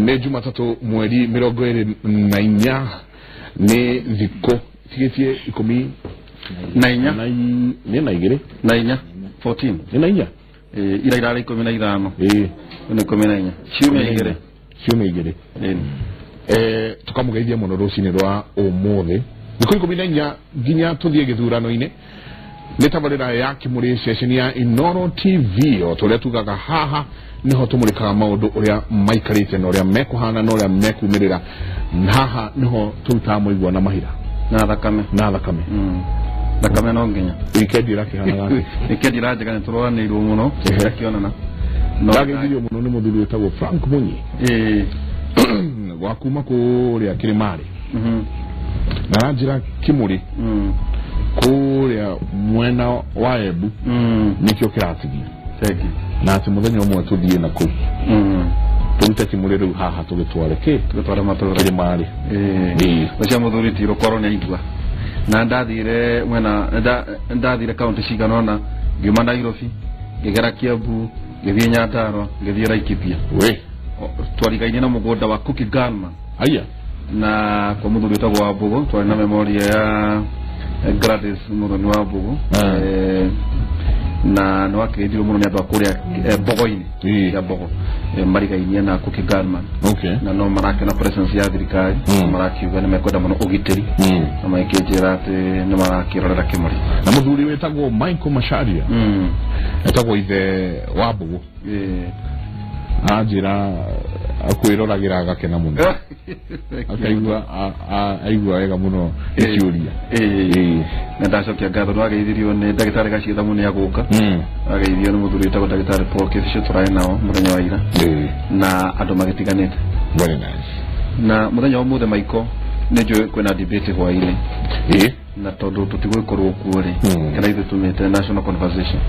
Nĩ Jumatatũ mweri 24, nĩ thikũ tigĩtie 14. Nĩ na igĩrĩ. Na inya, 14. Nĩ na inya. Ira irarĩ 15. Ĩĩ. Nĩ 14, ciumia igĩrĩ. Ciumia igĩrĩ. Tukamũgeithia mũno rũcinĩ rwa ũmũthĩ, thikũ 14 nginya tũthiĩ gĩthurano-inĩ. Nĩ tabarĩra ya Kĩmũrĩ, ceceni ya Inoro TV. O tũrĩa tugaga, haha nĩho tũmũrĩkaga maũndũ ũrĩa maikarĩte na ũrĩa mekũhana na ũrĩa mekumĩrĩra. Haha nĩho tũrutaga mũigua na mahira. Na thakame. Na thakame. Thakame no nginya. Wikendi ĩrakĩhanaga atĩa? Wikendi iranjega, nĩ tũroranĩirwo mũno. Akĩonana. Ndageithirio mũno nĩ mũthuri wĩtagwo Frank Munyi wa kuma kũrĩa Kĩrĩmarĩ, na aranjĩra Kĩmũrĩ kũrĩa mwena wa Embu nĩkĩo kĩratigia. Thank you. Na atĩ mũthenya ũmwe tũthiĩ na kũu, tũrute Kĩmũrĩ rĩu haha tũgĩtware kĩ? Tũgĩtware matũra. Kĩrĩmarĩ. Ĩĩ. Ũcio mũthuri ti rũkoro nĩ aigua. Na ndathire mwena, ndathire kaunti cigana ũna, ngiuma Nairobi, ngĩgera Kiambu, ngĩthiĩ Nyandarua, ngĩthiĩ Laikipia. We. Twarigainie na mũgũnda wa Cookie Gunman. Aya. Na kwa mũthuri wĩtagwo wa Mbũgũ, twarĩ na memoria ya Gladys Mũthoni wa Mbũgũ. Na nĩ wakĩgeithirio mũno nĩ andũ a kũrĩa Mbogo-inĩ ya Mbogo, marigainie na Cookie Gunman. Na no marakena presence ya thirikari. Marakiuga nĩ mekwenda mũno ũgitĩri, na magĩkĩnjĩra atĩ nĩ marakĩrorera Kĩmũrĩ. Na mũthuri wĩtagwo Michael Macharia, etagwo ithe wa Mbũgũ, anjĩra akwĩroragĩra agakena mũno, akaigua aigua wega mũno nĩ kĩũria. Na ndacokia ngatho, nĩwageithirio nĩ ndagĩtarĩ Gaciethamu, nĩ agũka. Ageithio nĩ mũthuri wĩtagwo ndagĩtarĩ Paul Kĩbicio, tũrarĩ nao mũthenya wa ira. Na andũ magĩtiganĩte. Very nice. Na mũthenya wa ũmũthĩ, Maiko, nĩ njũĩ kwĩna debate hwaĩ-inĩ. Na tondũ tũtigũgĩkorwo kuo rĩ, kana ithuĩ tumĩte national conversation,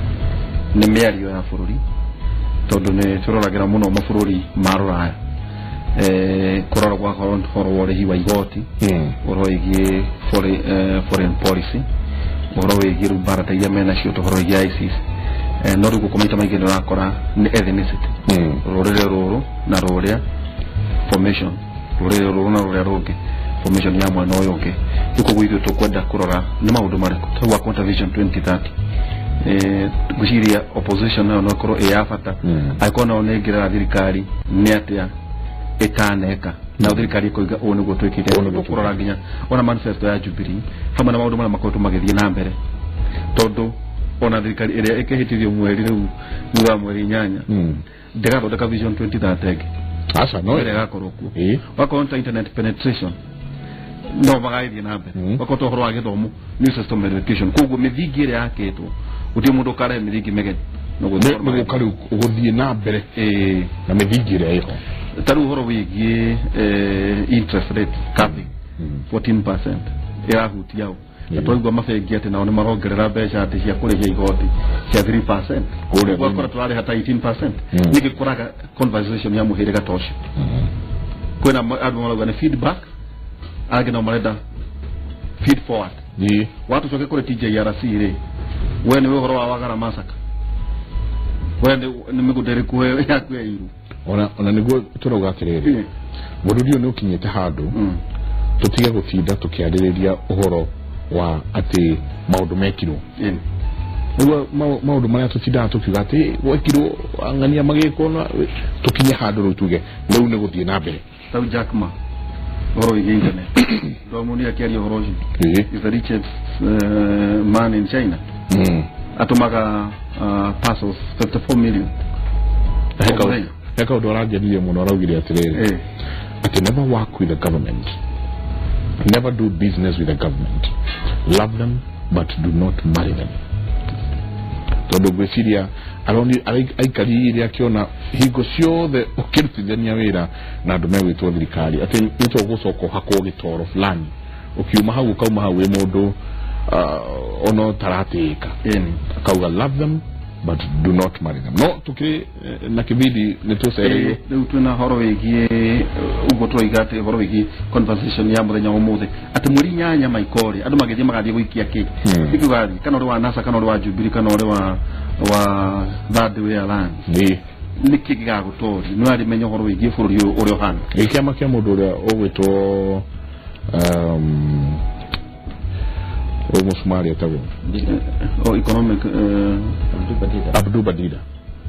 nĩ mĩario ya bũrũri, tondũ nĩ tũroragĩra mũno mabũrũri ma rũraya, kũrora gwa ũhoro wa ũrĩhi wa igoti, ũhoro wĩgiĩ foreign policy, ũhoro wĩgiĩ rĩu mbara ta iria menacio, ta ũhoro wĩgiĩ ISIS. No rĩu gũkũ maita maingĩ nĩ ũrakora nĩ ethnicity, rũrĩrĩ rũrũ na rũrĩa, formation rũrĩrĩ rũrũ na rũrĩa rũngĩ, formation ya mwena ũyũ ũngĩ. Rĩu koguo ithuĩ tũkwenda kũrora nĩ maũndũ marĩkũ tau wa Vision 2030. Ngwĩciria opposition nayo no ĩkorwo ĩ ya bata, angĩkorwo nao nĩ ĩngĩrera thirikari nĩ atĩa ĩtaneka, na thirikari ĩkoiga ũũ nĩguo twĩkĩte. Ũũ nĩguo. Tũkũrora nginya ona manifesto ya Jubilee hamwe na maũndũ marĩa makoretwo magĩthiĩ na mbere, tondũ ona thirikari ĩrĩa ĩkĩhĩtithio mweri rĩu thutha wa mweri 8 ndĩgathondeka Vision 2030 ĩngĩ. Aca no. Ĩrĩa ĩgakorwo kuo, wakorwo nĩ ta internet penetration, no magagĩthiĩ na mbere, wakorwo ta ũhoro wa gĩthomo, new system of education. Koguo mĩthingi ĩrĩa yakĩtwo, gũtirĩ mũndũ ũkarehe mĩthingi mĩgeni. No nĩ gũka rĩu gũthiĩ na mbere na mĩthingi ĩrĩa ĩho. Ta rĩu ũhoro wĩgiĩ interest rate capping 14% ĩrahutia ũ? Na twaigua mabengi atĩ nao nĩ marongerera mbeca atĩ cia kũrĩhia igoti cia 3%. Kũrĩa Ũgakora thĩinĩ. tũrarĩha ta 18%. Ningĩ kũraga conversation ya mũhĩrĩga ta ũcio, kwĩna andũ marauga nĩ feedback, angĩ nao marenda feed forward. Watucoke kũrĩ TJRC rĩ, we nĩ ũhoro wa Wagara Massacre, we nĩ mĩgũnda ĩrĩkũ yaku ya iru? Ona nĩguo tũrauga atĩrĩrĩ, bũrũri ũyũ nĩ ũkinyĩte handũ tũtige gũtinda tũkĩarĩrĩria ũhoro wa atĩ maũndũ mekirwo. Nĩguo maũndũ marĩa tũtindaga tũkiuga atĩ gwekirwo ang'ania magĩkwo, na tũkinye handũ rĩu tuge rĩu nĩ gũthiĩ na mbere. Tau Jack Ma, ũhoro wĩgiĩ internet, ndwamuonire akĩaria ũhoro ũcio? Is the richest man in China. Atũmaga parcels 54 million He o mũthenya. He kaũndũ arangenirie mũno, araugire atĩrĩrĩ, atĩ never work with the government, never do business with the government, love them but do not marry them, tondũ ngwĩciria aroni aikarire akĩona hingo ciothe ũkĩrutithania wĩra na andũ megwĩtwo thirikari atĩ nĩ tũgũcoka ũhakwo gĩtoro fulani, ũkiuma hau ũkauma hau wĩ mũndũ ona ũtaratĩĩka. Akauga love them but do not marry them. No tukĩrĩ na kĩbindi nĩ tũcereirwo. Rĩu twĩna ũhoro wĩgiĩ ũguo tũroiga atĩ ũhoro wĩgiĩ conversation ya mũthenya wa ũmũthĩ, atĩ mweri 8 maikorĩ andũ magĩthiĩ magathiĩ gũikia kĩ ikiuga thiĩ, kana ũrĩ wa NASA, kana ũrĩ wa Jubilee, kana ũrĩ wa Third Way Alliance. Nĩkĩ gĩgagũtoria? Nĩ ũrarimenya ũhoro wĩgiĩ bũrũri ũyũ ũrĩa ũhana. Gĩ kĩama kĩa mũndũ ũrĩa ũgwĩtwo ũyũ Mũcumarĩ etagwo O economic Abdu Badida.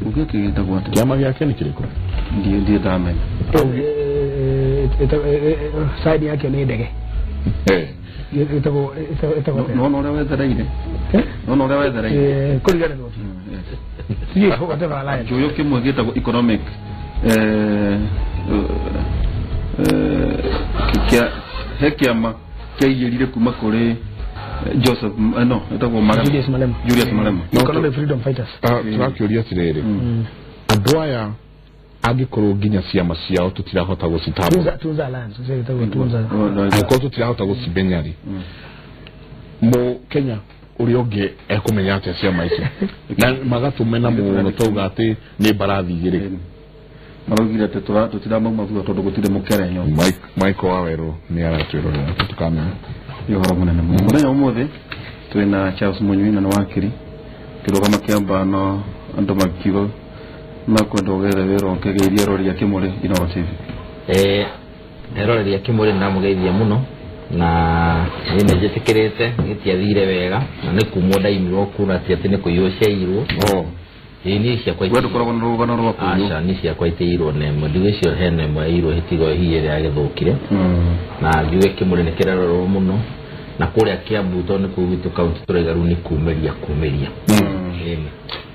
Ũngĩkĩ gĩtagwo atĩa? Kĩama gĩake nĩ kĩrĩkũ? Ndiĩ ndamenya. Side yake nĩ ndege. Ĩtagwo No ũrĩa wethereire. No ũrĩa wethereire. Kũringana na ũcio. Sijui whatever alliance. Kĩũyũ kĩmwe gĩtagwo economic he kĩama kĩaiyĩrire kuma kũrĩ Joseph no ĩtagwo Malema. Julius Malema. Julius Malema. Economic Freedom Fighters. Tũrakĩũria atĩrĩrĩ, andũ aya angĩkorwo nginya ciama ciao tũtirahota gũcitambũra, Tunza Alliance, ũcio ĩtagwo Tunza. angĩkorwo tũtirahota gũcimenya rĩ, mũ Kenya ũrĩa ũngĩ ekũmenya atĩa ciama icio? Na magatũmena mũno tauga atĩ nĩ mbarathi igĩrĩ. Maraugire atĩ tũtiramauma thutha tondũ gũtirĩ mũkerenyo. Michael Wawerũ nĩ aratwĩrorera tũkamenya. Nĩ ũhoro mũnene mũno. Mũthenya ũmũthĩ twĩna Charles Munyui na nĩ wakiri kĩrũgama kĩa mbano andũ makiuga makwenda ũgethe wĩra ũkĩgeithia eroreri a Kĩmũrĩ Inooro TV. Eroreri a Kĩmũrĩ ndamũgeithia mũno na niĩ nĩ njĩtĩkĩrĩte gĩtiathire wega na nĩ kumwo ndaimirwo kura ti atĩ nĩ kũiywo ciairwo. Ĩĩ niĩ ciakwa We ndũkoragwo na rũgano rwa kũiywo? Aca, niĩ ciakwa itiirwo na ĩmwe, ndigwĩciria hena ĩmwe yairwo hĩtigo hihi ĩrĩa yagĩthũkire. Na njuge Kĩmũrĩ nĩ kĩrarorwo mũno na kũrĩa Kiambu tondũ nĩ kũu gwitũ kaunti tũraiga rĩu nĩ kumĩria kumĩria.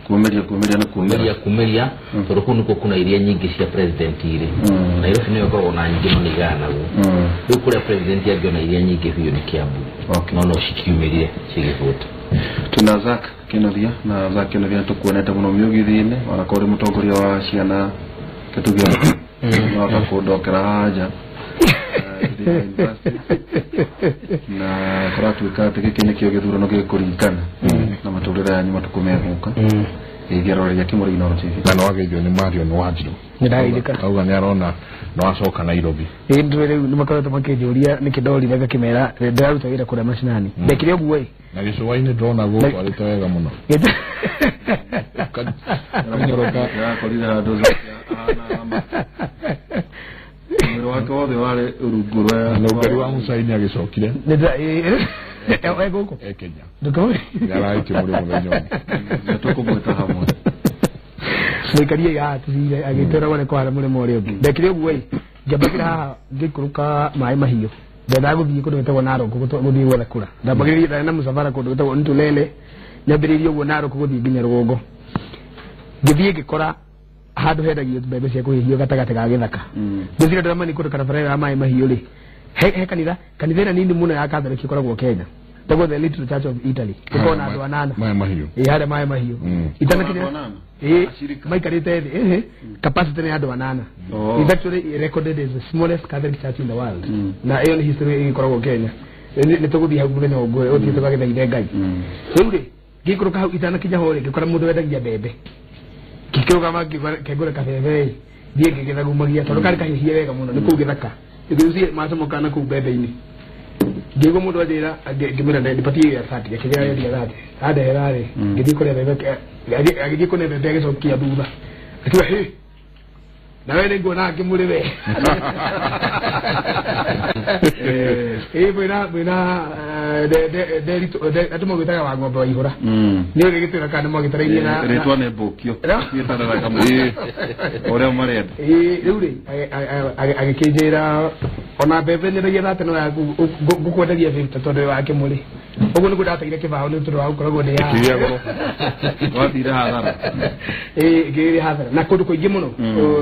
Kumĩria kumĩria nĩ kumĩria kumĩria tondũ kũu nĩkuo kuna iria nyingĩ cia president irĩ. Nairobi nĩyo ĩkoragwo na nyingĩ no nĩ igayanagwo. Rĩu kũrĩa president angĩona iria nyingĩ biũ nĩ Kiambu. No cikiumĩrire cigĩbũta. Twĩna Zack Kĩnuthia na Zack Kĩnuthia tũkuonete mũno mĩũgithi-inĩ onakorwo ũrĩ mũtongoria wa ciana kĩtugio no kũndokera haha nja na kũratuĩka atĩ gĩkĩ nĩkĩo gĩthurano gĩkũringana na matũrĩre yanyu matukũ megũka. Geithia eroreri a Kĩmũrĩ Inooro TV. Na nĩwageithio nĩ Marion Wanjiru. Nĩndageithĩka. Auga nĩ arona nĩwacoka Nairobi. Ĩĩ ndũĩ rĩu nĩmakoretwo makĩnjũria nĩkĩ ndorire ngakĩmera ndĩraruta wĩra kũrĩa macinani. Ndekire ũguo ĩ. Na gĩcũa-inĩ ndĩrona gũkũ arĩte wega mũno. Kanyoroka yakorire handũ ahana mwĩrĩ wake wothe warĩ rungu rwa na ũngari wa Musaini agĩcokire. Nĩ gũkũ? E Kenya. Ndũkũĩ? Nĩararĩ Kĩmũrĩ mũthenya ũmwe. Tũkũmwĩta hamwe. Mũikarie haha tũcire agĩtwĩra wone kũhara mũrĩmo ũrĩa ũngĩ. Ndekire ũguo ĩ, ngĩambagĩra haha ngĩikũrũka maĩ mahiũ. Ndendaga gũthiĩ kũndũ gwĩtagwo Narok gũthiĩ gwetha kura. Ndambagĩrĩria ndarĩ na mũcabara kũndũ gwĩtagwo Ntulele. Nyambĩrĩirie ũguo Narok gũthiĩ nginya rũgongo. Ngĩthiĩ ngĩkora handũ hendagio mbembe cia kũhĩhio gatagatĩ ga gĩthaka. Ngĩthire ndĩramani kũndũ barabara ya maĩ mahiũ rĩ. He kanitha ĩrĩa nini mũno ya Catholic ĩkoragwo Kenya. Ĩtagwo the Little Church of Italy. Ĩkoragwo na andũ anana. Maĩ mahiũ. Ĩĩ harĩa maĩ mahiũ. Itanakinya ĩĩ maikarĩte thĩ capacity nĩ andũ anana. It's actually recorded as the smallest Catholic church in the world. Na ĩyo nĩ history ĩgĩkoragwo Kenya. Nĩ tũgũthiĩ hau mũthenya ũngĩ ũthiĩ tũgagĩthaithe Ngai. Rĩu rĩ ngĩikũrũka hau itanakinya ho rĩ ngĩkora mũndũ wendagia mbembe. Ngĩkĩrũgama ngĩgũra kabebe ĩ thiĩ ngĩgĩthagumagia tondũ karĩ kahĩhie wega mũno nĩ kũu gĩthaka. Ngĩthiĩ macomoka na kũu mbembe-inĩ. Ngĩigua mũndũ anjĩra ngĩmwĩra ndibatie ya 30 akĩnjĩra yendia 30 andehera rĩ ngĩthiĩ kũrĩa mbembe agĩthiĩ kũne mbembe agĩcokia thutha akiuga hĩ na we nĩnguona Kĩmũrĩ we. Ĩĩ mwĩna andũ magwĩtaga wa ng'ombe wa ihũra. Nĩ ũrĩ gĩtwĩra kana nĩmwagĩtarainie na rĩtwa nĩ mbũkio gĩtarĩra kamwe ũrĩa marenda. Ĩĩ rĩu rĩ agĩkĩnjĩra ona mbembe nyendagia thate no yaku ngũkwendagia 50 tondũ wĩ wa Kĩmũrĩ. Ũguo nĩguo ndateire kĩbaũ nĩ tondũ wa gũkoragwo ndĩ haha. Wathire hathara. Ĩĩ ngĩrĩ hathara na kũndũ kũingĩ mũno.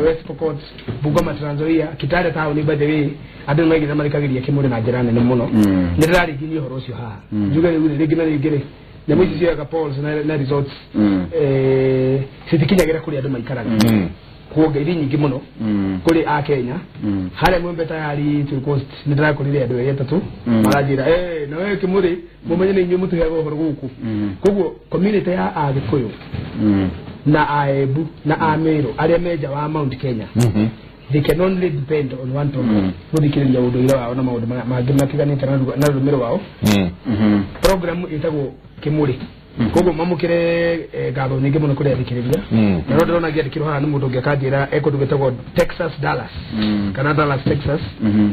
West Pokot, Bungoma, Trans Nzoia, Kitale taũni by the way andũ nĩ maigĩte marĩkagĩria Kĩmũrĩ na njĩra nene mũno. Nĩ ndĩrarĩkirie ũhoro ũcio haha. Njuge rĩu rĩ rĩngĩ na rĩngĩ rĩ nyamũ ici cioyaga polls na results citikinyagĩra kũrĩa andũ maikaraga. Kuonga iria nyingĩ mũno kũrĩ a Kenya. Harĩa Mwembe Tayari to Coast nĩ ndĩrakorire andũ erĩ atatũ maranjĩra na we Kĩmũrĩ mũmenye nĩ inyuĩ mũtũheaga ũhoro gũkũ. Koguo community ya Agĩkũyũ na Aembu na Amĩrũ arĩa me nja wa Mount Kenya they can only depend on one program gũthikĩrĩria ũndũire wao na maũndũ mangĩ matiganĩte na rũrĩmĩ rwao. Program ĩtagwo Kĩmũrĩ. Koguo mamukire ngatho nyingĩ mũno kũrĩ athikĩrĩria. Na no ndĩrona ngĩandĩkĩrwo haha nĩ mũndũ ũngĩ akanjĩra ekũndũ gwĩtagwo Texas Dallas kana Dallas Texas,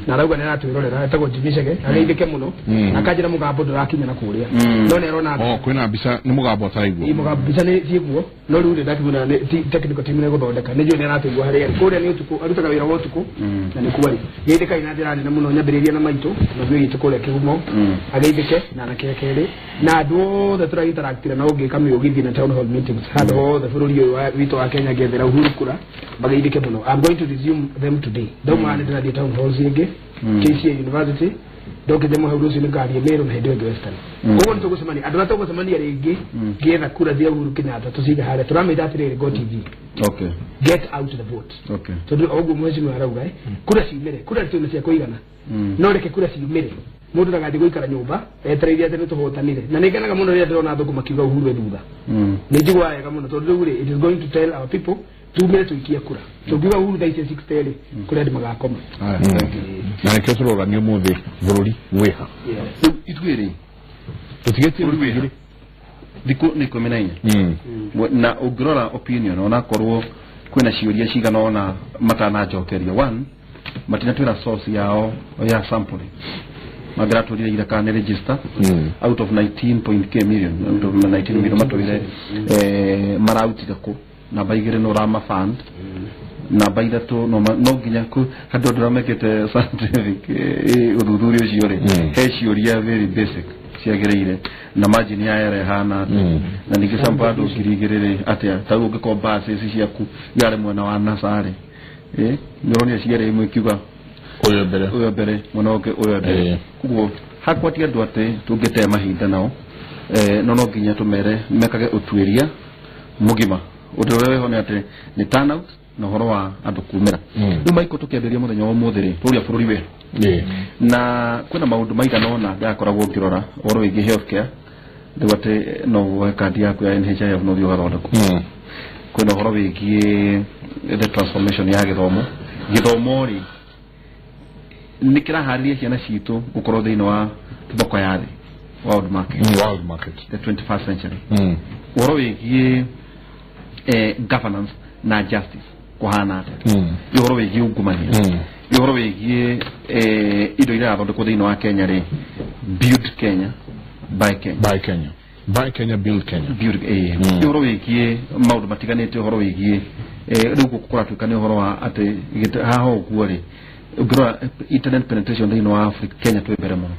na arauga nĩ aratwĩrorera, etagwo Jimmy Chege, ageithĩke mũno, akanjĩra mũgambo ndũrakinya na kũrĩa, no nĩ arona kwĩna mbica nĩ mũgambo ataraigua. Mũgambo mbica nĩ ciĩkuo, no rĩu rĩ ndakĩmwĩra nĩ technical team nĩ gũthondeka, nĩ njũĩ nĩ aratũigua harĩa arĩ kũrĩa nĩ ũtukũ, arutaga wĩra wa ũtukũ na nĩ kuo arĩ. Geithĩkai na njĩra nene mũno, nyambĩrĩria na maitũ na ithuĩ witũ kũrĩa Kĩhumo, ageithĩke na anake kerĩ na andũ othe tũrainteraktire na ũngĩka mĩũgithi na town hall meetings handũ hothe bũrũri ũyũ witũ wa Kenya ngethera Uhuru kura, mageithĩke mũno. I'm going to resume them today. Ndauma nĩ ndĩrathiĩ town halls ĩngĩ KCA University, ndokĩte mũhau rũciũ nĩngathiĩ Meru na hĩndĩ ĩyo ĩngĩ Western. Koguo nĩtũgũcemania andũ arĩa tũgũcemania rĩngĩ ngĩetha kura cia Uhuru Kenyatta tũcige harĩa tũramĩta atĩrĩrĩ, Go TV, okay, get out the vote. Okay. Tondũ ũguo mheshimiwa arauga kura ciumĩre, kura twĩna cia kũigana, no reke kura ciumĩre, mũndũ ndagathiĩ gũikara nyũmba etereire atĩ nĩtũhotanire. Na nĩngenaga mũno rĩrĩa ndĩrona athũngũ makiuga Uhuru e thutha, nĩ njiguaga wega mũno tondũ rĩu rĩ, it is going to tell our people tumire tuikie kura, tũngiuga Uhuru thaa ici 60 rĩ, kũrĩa andũ magakoma. Na nĩkĩo tũrorania ũmũthĩ bũrũri wĩha rĩu ithuĩ rĩ tũtigĩtie bũrũri thikũ nĩ 14 na ũngĩrora opinion onakorwo kwĩna ciũria cigana ona matananjokeria, one matinatwĩra source yao ya sampling, mangĩratwĩrire ira kana nĩ register out of 19.k million, out of 19 million matwĩre marautire kũ, namba 2 no rama fund, namba 3 no nginya ku handũ andũ arĩa mekĩte scientific ũthuthuria ũcio rĩ, he ciũria very basic ciagĩrĩire na margin ya error ĩhana atĩa, na ningĩ sample andũ 2000 rĩ atĩa, ta rĩu ũngĩkorwo buses ciaku yarĩ mwena wa NASA rĩ, nĩũronire cierĩ ĩmwe ĩkiuga ũyũ mbere ũyũ mbere mwena ũngĩ ũyũ mbere, koguo hakwa ti andũ atĩ tũngĩte mahinda nao, no no nginya tũmere mekage ũtuĩria mũgima. Ũndũ ũrĩa wĩho nĩ atĩ nĩ turnout na ũhoro wa andũ kumĩra. Rĩu Michael tũkĩambĩrĩria mũthenya wa ũmũthĩ rĩ, tũrĩa bũrũri wĩ na kwĩna maũndũ maigana ũna ndĩrakoragwo ngĩrora ũhoro wĩgiĩ healthcare, rĩu atĩ no woe kandi yaku ya NHIF no ũthiĩ ũgathondekwo. Kwĩna ũhoro wĩgiĩ the transformation ya gĩthomo, gĩthomo rĩ nĩ kĩraharĩria ciana citũ gũkorwo thĩinĩ wa thoko ya thĩ, world market, world market, the 21st century. Ũhoro wĩgiĩ governance na justice kũhana atĩa, ũhoro wĩgiĩ ungumania, ũhoro wĩgiĩ indo iria irathondekwo thĩinĩ wa Kenya rĩ, build Kenya, buy Kenya, buy Kenya, buy Kenya, build Kenya, build ũhoro wĩgiĩ maũndũ matiganĩte, ũhoro wĩgiĩ rĩu gũkũ kũratuĩka nĩ ũhoro wa atĩ haha ũguo rĩ, ũngĩrora internet penetration thĩinĩ wa Africa, Kenya twĩ mbere mũno.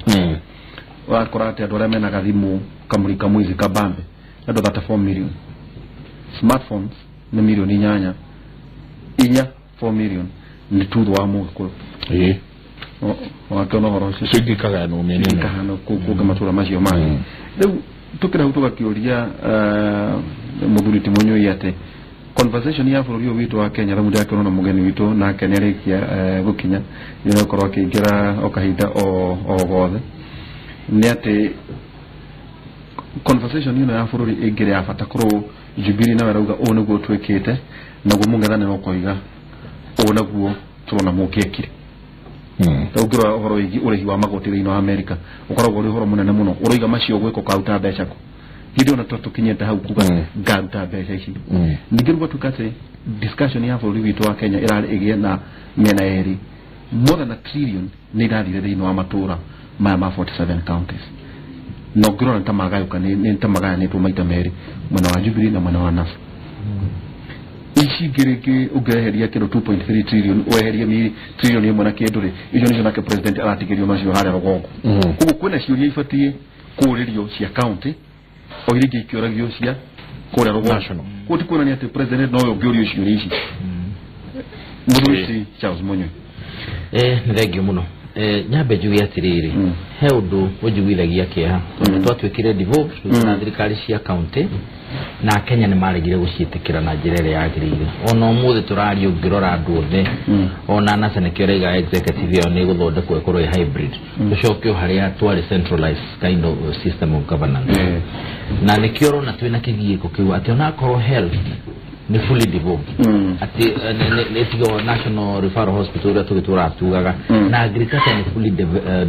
Ũrakora atĩ andũ arĩa mena gathimũ kamũri kamwizi kabambe andũ 34 million, smartphones nĩ milioni 8 inya 4 million nĩ tutho wa mũgĩkũyũ. Wakĩona ũhoro ũcio ũcio ikagayanwo mĩena ĩno ikahana kũngĩ matũra macio mangĩ. Rĩu tũkĩra hau tũgakĩũria mũthuri ti Mũnyui atĩ conversation ya bũrũri ũyũ witũ wa Kenya, rĩu ndĩrakĩona na mũgeni witũ nake nĩarĩkia gũkinya, nĩegũkorwo akĩingĩra o kahinda o gothe, nĩ atĩ conversation ĩno ya bũrũri ĩngĩrĩ ya bata korwo Jubilee nawe arauga ũũ nĩguo twĩkĩte, naguo mũng'ethanĩro ũkoiga ũũ naguo tũrona mũngĩekire. Ũngĩrora ũhoro wĩgiĩ ũrĩhi wa magoti thĩinĩ wa America ũkoragwo ũrĩ ũhoro mũnene mũno, ũroiga macio ũgwĩka ũkaruta mbeca kũ, hĩndĩ ona tũkinyĩte hau kuga ngaruta mbeca ici. Ningĩ rĩu gwatuĩka atĩ discussion ya bũrũri witũ wa Kenya ĩrarĩ ĩgĩe na mĩena ĩrĩ, more than a trillion nĩ irathire thĩinĩ wa matũra maya ma 47 counties, na ũngĩrora nĩ ta magayũka, nĩ ta magayanĩtwo maita merĩ, mwena wa Jubilee na mwena wa NASA. Ici ingĩ rĩngĩ ũngĩeheria kĩndũ 2.3 trillion, weherie trillion ĩmwe na kĩndũ rĩ, icio nĩcio nake president aratigĩrio nacio harĩa rũgongo. Koguo kwĩna ciũria ibatiĩ kũũrĩrio cia county o iria ingĩ ikĩũragio cia kũrĩa rũgongo. Koguo ti kuonania atĩ president nowe ũngĩũrio ciũria ici. Mũthuri ti Charles Mũnyui. Nĩ thengio mũno. Nyambe njuge atĩrĩrĩ, he ũndũ ũnjiguithagia kĩeha tondũ twatuĩkire devolved na thirikari cia county na Kenya nĩ maregire gũciĩtĩkĩra na njĩra ĩrĩa yagĩrĩire. Ona ũmũthĩ tũraria ũngĩrora andũ othe, ona NASA nĩkĩo ĩraiga executive ĩyo nĩ ĩgũthondekwo ĩkorwo ĩ hybrid, tũcoke o harĩa twarĩ centralized kind of system of governance. Na nĩkĩo ũrona twĩna kĩgiĩko kĩu atĩ onakorwo health nĩ fully devolved, atĩ nĩ tiga National Referral Hospital ũrĩa tũgĩtũraga tugaga, na agriculture nĩ fully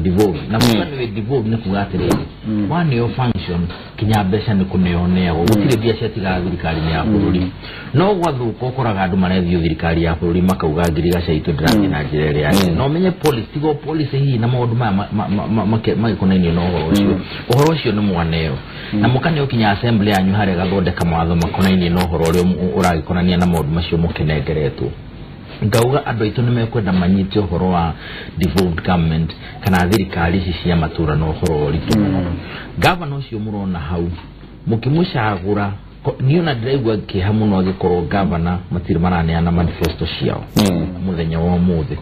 devolved. Na kuga nĩ devolved nĩ kuga atĩrĩrĩ, one your function Kinya mbeca nĩ kũneoneagwo gũtirĩ mbia ciatigaga thirikari-inĩ ya bũrũri. No gwathuka ũkoraga andũ marethiĩ thirikari ya bũrũri makauga ngirigaca itũ ndĩrathiĩ na njĩra ĩrĩa yagĩrĩire. Na ũmenye policy tigo policy hihi na maũndũ maya magĩkonainie na ũhoro ũcio. Ũhoro ũcio nĩ mwaneo na mũkaneo kinya assembly yanyu harĩa gathondeka mawatho makonainie na ũhoro ũrĩa ũragĩkonania na maũndũ macio mũkĩnengeretwo. Ngauga andũ aitũ nĩ mekwenda manyite ũhoro wa devolved government kana thirikari ici cia matũra na ũhoro ũritũ mũno. Gavana ũcio mũrona hau mũkĩmũcagũra, niĩ ona ndĩraigua kĩeha mũno angĩkorwo gavana matirĩ maraneana manifesto ciao mũthenya wa ũmũthĩ.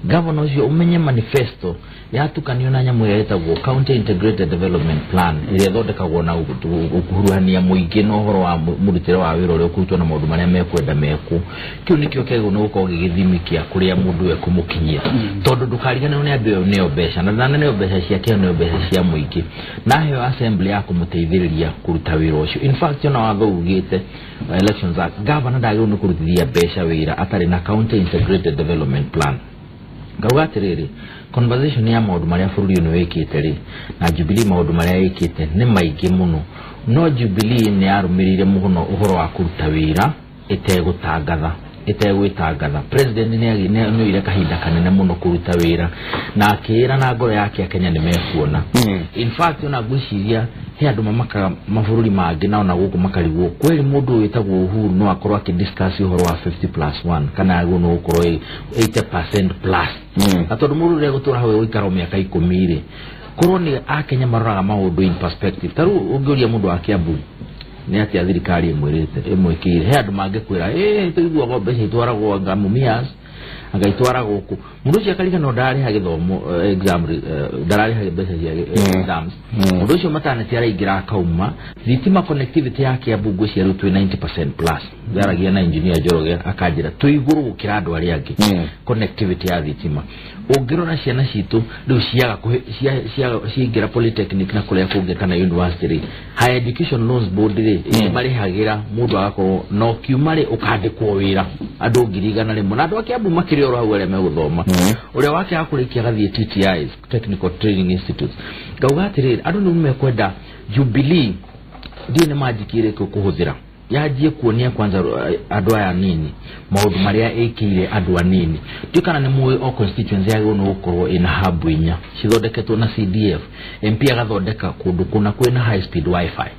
Gavana ũcio ũmenye manifesto yatukanio na nyamũ ĩrĩa ĩtagwo County Integrated Development Plan ĩrĩa ĩthondekagwo na ũkuruhania mũingĩ na ũhoro wa mũrutĩre wa wĩra ũrĩa ũkũrutwo na maũndũ marĩa mekwenda mekwo. Kĩu nĩkĩo kĩagĩrĩirwo nĩ gũkorwo gĩgĩthimi kĩa kũrĩa mũndũ ekũmũkinyia, tondũ ndũkariganĩrwo nĩ andũ ĩyo nĩyo mbeca na nĩyo mbeca ciake nĩyo mbeca cia mũingĩ, na heo assembly ya kũmũteithĩrĩria kũruta wĩra ũcio. In fact ona watho ugĩte Elections Act, gavana ndagĩrĩirwo nĩ kũrutithia mbeca wĩra atarĩ na County Integrated Development Plan. Ngauga atĩrĩrĩ, conversation ya maũndũ marĩa bũrũri ũyũ wĩkĩte rĩ na Jubilee maũndũ marĩa ĩkĩte nĩ maingĩ mũno, no Jubilee nĩ yarũmĩrĩire mũno ũhoro wa kũruta wĩra ĩtegũtangatha ĩtegwĩtangatha. President nĩ oire kahinda kanene mũno kũruta wĩra na akĩĩra na ngoro yake Akenya nĩ mekuona. In fact ona ngwĩciria he andũ mamakaga mabũrũri mangĩ na ona gũkũ makarigwo kweli mũndũ wĩtagwo Uhuru no akorwo akĩdiscuss ũhoro wa 50+1 kana agĩrĩirwo nĩ gũkorwo 80% plus. Na tondũ mũndũ ũrĩa egũtũra hau egũikara mĩaka 10 rĩ, korwo nĩ Akenya maroraga maũndũ in perspective. Ta rĩu ũngĩũria mũndũ wa Kiambu nĩ atĩa thirikari ĩmwĩrĩte ĩmwĩkĩire, he andũ mangĩkwĩra tũiguaga mbeca itwaragwo anga Mumias anga itwaragwo kũ. Mũndũ ũcio akariganĩrwo ndararĩha gĩthomo exam, ndararĩha mbeca cia exams. Mũndũ ũcio maternity araingĩra akauma. Thitima connectivity ya Kiambu ngwĩciria rĩu twĩ 90% plus. Ndaragia na engineer Njoroge akanjĩra twĩ igũrũ gũkĩra andũ arĩa angĩ connectivity ya thitima. Ũngĩrora ciana citũ rĩu ciaga ciaingĩra polytechnic na kũrĩa kũngĩ kana university rĩ, Higher Education Loans Board rĩ marĩhagĩra mũndũ agakorwo no kiuma rĩ ũkandĩkwo wĩra andũ 100,000 na andũ a Kiambu makĩrĩ oro hau arĩa megũthoma. Ũrĩa wake akũrĩkia agathiĩ TTIs, Technical Training Institutes. Ngauga atĩrĩrĩ, andũ nĩ mekwenda Jubilee ndiũ nĩ manjiki ĩrĩkũ kũhũthĩra yanjie kuonia kwanza andũ aya anini maũndũ marĩa ĩkĩire andũ anini. Ndiũ kana nĩ mũĩ o constituency yagĩrĩirwo nĩ gũkorwo ĩna hub inya cithondeketwo na CDF. MP agathondeka kũndũ kũna kwĩna high speed wifi.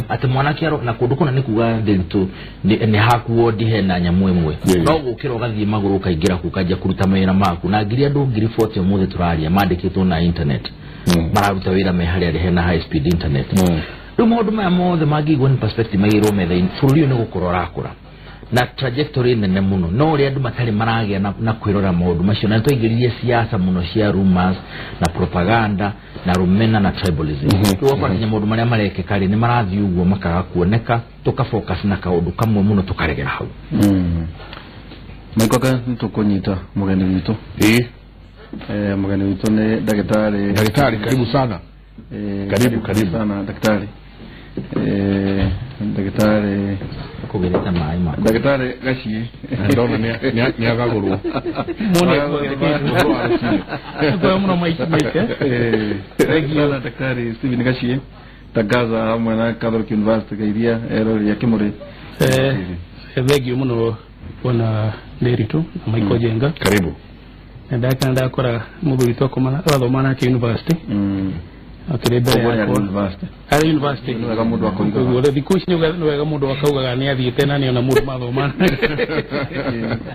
Atĩ mwanake na kũndũ kũna nĩ kuga ndĩritũ nĩ haku wodi hena nyamũ ĩmwe, no gũkĩra ũgathiĩ magũrũ ũkaingĩra kũu ũkanjia kũruta mawĩra maku. Na ngiri andũ 40,000 ũmũthĩ tũraria mandĩkĩtwo na internet mararuta wĩra me harĩa hena high speed internet. Rĩu maũndũ maya mothe mangĩigwo nĩ perspective maigĩrwo metha-inĩ, bũrũri ũyũ nĩ gũkũra ũrakũra na trajectory nene mũno, no ũrĩa andũ matarĩ maragĩa na kwĩrora maũndũ macio. Na nĩtwaingĩririe siasa mũno cia rumors na propaganda na rũmena na tribalism. Rĩu ũgakora nginya maũndũ marĩa marekĩka rĩ nĩ marathiĩ ũguo makaga kuoneka, tũkafocus na kaũndũ kamwe mũno tũkaregera hau. Maikoka nĩtũkũnyita mũgeni witũ. Mũgeni witũ nĩ ndagĩtarĩ. Ndagĩtarĩ, karibu sana. Karibu karibu sana daktari. Daktari kũgereta maĩ ma Daktari Gaciĩ ndona nĩ agagũrwo mũno maike. Thank Daktari Stephen Gaciĩ tangaza hamwe na Catholic University Gairia erori ya Kimuri. Thengio mũno bwana Nderitu na Michael Jenga. Karibu. Ndakana ndakora mũthuri twakoma athoma nake university. Akĩrĩ mbere yakwa arĩ university nĩ wega mũndũ akaugaga. Ũguo thikũ ici nĩ wega mũndũ akaugaga nĩ athiĩte na nĩona mũndũ mathoma.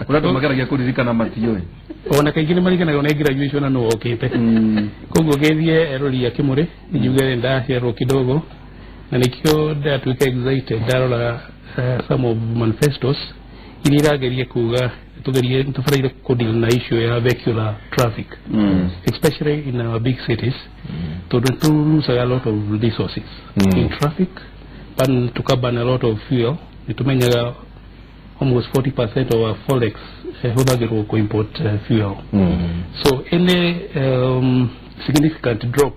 Kũrĩa andũ mageragia kũririkana matiũĩ. Ona kaingĩ nĩ maririkanagwo nĩ graduation na nũ okĩte. Koguo ngĩthiĩ erori ya Kimuri njuge ndaciarwo kidogo na nĩkĩo ndatuĩka excited ndarora some of manifestos iria irageria kuga tugerie tufuraire kudeal na issue ya vehicular traffic, especially in our big cities. Tondu tu lose a lot of resources in traffic, but to burn a lot of fuel. Nitumenyaga almost 40% of our forex huthagirwo ku import fuel. So any significant drop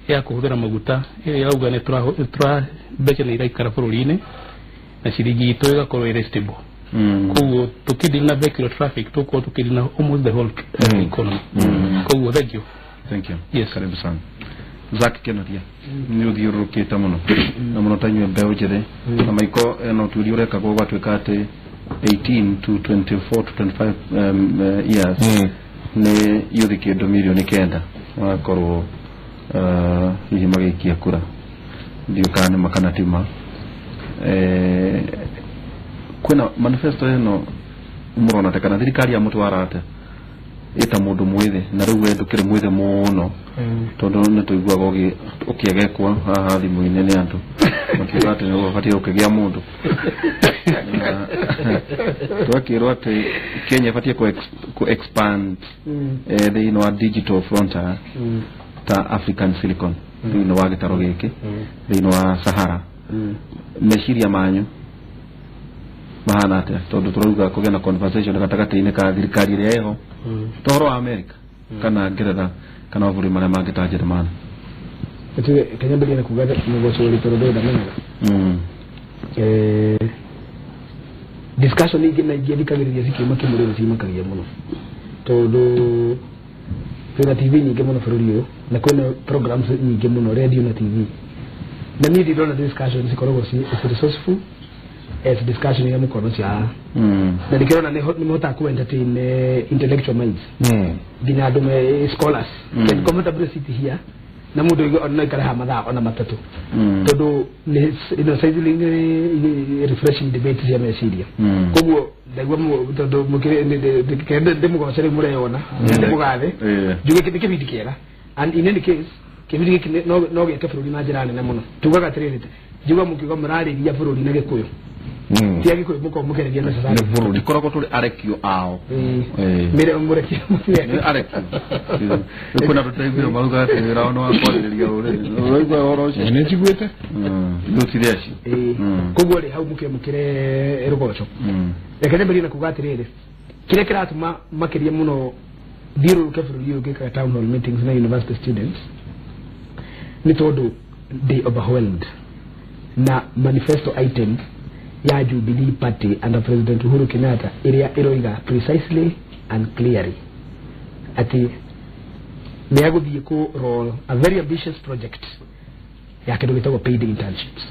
ya kuhuthira maguta irauga ni tura mbeca ni iraikara bururi-ini na ciringi itu igakorwo iri stable. Koguo tukideal na vehicular traffic tukorwo tukideal na almost the whole economy. Koguo thank you. Thank you. Yes. Karibu sana. Zack Kenoria nĩ ũthiũrũrũkĩte mũno na mũno ta inyuĩ mbeũ njĩthĩ na maiko ena ũtuĩria ũrekagwo gwatuĩka atĩ 18 to 24 to 25 years nĩ yuthi kĩndũ mirioni 9 magakorwo hihi magĩikia kura ndiũ kana nĩ makana tima kwĩna manifesto ĩno mũrona ta kana thirikari ya mũtwara atĩa ĩta mũndũ mwĩthĩ na rĩu we ndũkĩrĩ mwĩthĩ mũno tondũ nĩ tũiguaga ũkĩegekwo haha thimũ-inĩ nĩ andũ makiuga atĩ nĩ ũbatiĩ gũkĩgĩa mũndũ twakĩrwo atĩ Kenya ĩbatiĩ kũ expand thĩinĩ wa digital frontier ta African Silicon thĩinĩ wa gĩtaro gĩkĩ thĩinĩ wa Sahara meciria manyu mahana atĩa tondũ tũrauga kũgĩa na conversation gatagatĩ-inĩ ka thirikari ĩrĩa ĩho toro wa America kana Ngeretha kana mabũrũri marĩa mangĩ ta Jerumani Kenya mbere na kuga mũgoco ũrĩ tondũ ndamenyaga discussion ingĩ na ingĩ thikagĩrĩria cikiuma kĩmũrĩro cimakagia mũno tondũ kwĩna TV nyingĩ mũno bũrũri ũyũ na kwĩna programs nyingĩ mũno radio na TV na niĩ ndirona discussion cikoragwo ci resourceful as discussion ya mukono cia na nikirona ni muhotaga ku entertain intellectual minds nginya andu me scholars can comfortably sit here na mundu ona ikare ha mathaa ona matatu tondu ni ino sizzling refreshing debate cia meciria koguo ndaigua tondu mukire ndimugocere mureyona ndimugathe njuge nĩ kĩbindi kĩega and in any case kĩbindi gĩkĩ no gĩake bũrũri na njĩra nene mũno tugaga atĩrĩrĩ njuga mũkiuga mũrarĩria bũrũri na Gĩkũyũ ti Agĩkũyũ mũkorwo mũkĩrĩria necessary bũrũri koragwo tũrĩ arekio ao mĩre mũrekio nĩ arekio kwĩna tũteithio mauga atĩ wĩra wao nĩ wa kwarĩrĩria rũrĩrĩ ũraigua ũhoro ũcio nĩ njiguĩte ithuĩ acio koguo rĩ hau mũkĩamũkĩre rũgoco reke nyambĩrĩrie na kuga atĩrĩrĩ kĩrĩa kĩratũma makĩria mũno thiũrũrũke bũrũri ũyũ ngĩkaga town hall meetings na university students nĩ tondũ they overwhelmed na manifesto item ya Jubilee Party under President Uhuru Kenyatta iria iroiga precisely and clearly ati nĩ agũthiĩ kũ roll a very ambitious project ya kĩndũ gĩtagwo paid internships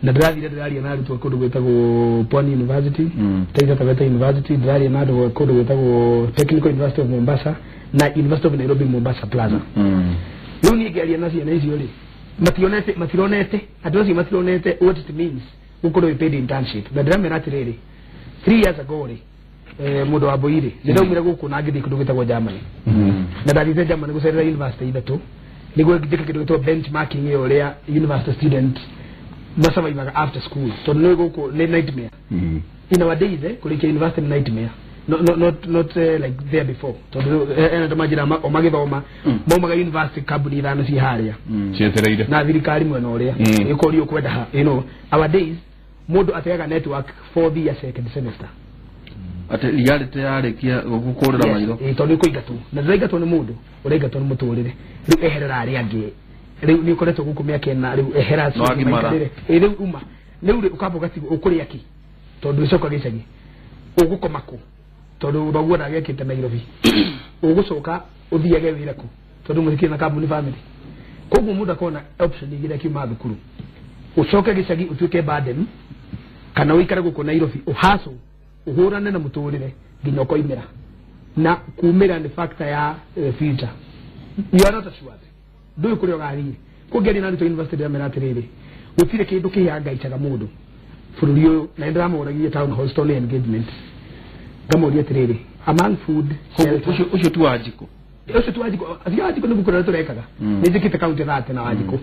na ndĩrathire ndĩraria na arutwo kũndũ gwĩtagwo Pwani University, Taita Taveta University, ndĩraria na andũ kũndũ gwĩtagwo Technical University of Mombasa na University of Nairobi Mombasa Plaza. Rĩu niĩ ngĩaria na ciana icio rĩ matironete andũ acio matironete what it means gũkorwo wĩ paid internship na ndĩramera atĩrĩrĩ 3 years ago rĩ mũndũ wa Mbui rĩ nĩndaumire gũkũ na ngĩthiĩ kũndũ gwĩtagwo Germany na ndathiĩte Germany gũcerera university ithatũ nĩguo njĩke kĩndũ gĩtagwo benchmarking ya ũrĩa university student masurvivaga after school tondũ nĩ gũkũ nĩ nightmare in our days kũrĩkia university nĩ nightmare not like there before tondũ ena majira o magĩthoma maumaga university kambuni ithano ci harĩa cietereire na thirikari mwena ũrĩa ĩkũrio ũkwenda ha you know our days mũndũ ateaga network for the second semester atĩ reality yarĩkia gũkũrĩra maitho tondũ nĩ kũingatwo na ndũraingatwo nĩ mũndũ ũraingatwo nĩ mũtũrĩre rĩu eherera arĩa angĩ rĩu nĩ ũkoretwo gũkũ mĩaka ĩna rĩu ehera rĩu uma rĩu rĩ ũkamba ũgatigwo ũkũrĩa kĩ tondũ ũcoka gĩcagi ũgũkoma kũ tondũ thoguo ndagĩakĩte Nairobi ũgũcoka ũthiage wĩra kũ tondũ mũtikĩrĩ na kambuni family koguo mũndũ akona option igĩrĩ akiuma thukuru ũcoke gĩcagi ũtuĩke burden kana ũikare gũkũ Nairobi ũhacũ ũhũrane na mũtũrĩre nginya ũkoimĩra na kumĩra nĩ factor ya future you are not assured ndũĩ kũrĩa ũgathiĩ kũngĩaria na arutwo university ndĩramera atĩrĩrĩ gũtirĩ kĩndũ kĩhangaicaga mũndũ bũrũri ũyũ na nĩndĩramũragia town hall stone engagement ngamoria atĩrĩrĩ among food shelter ũcio tu wa njikũ ũcio tu wa njikũ acio wa njikũ nĩguo kũrĩa tũrekaga nĩ njĩkĩte kaunti thate na wa njikũ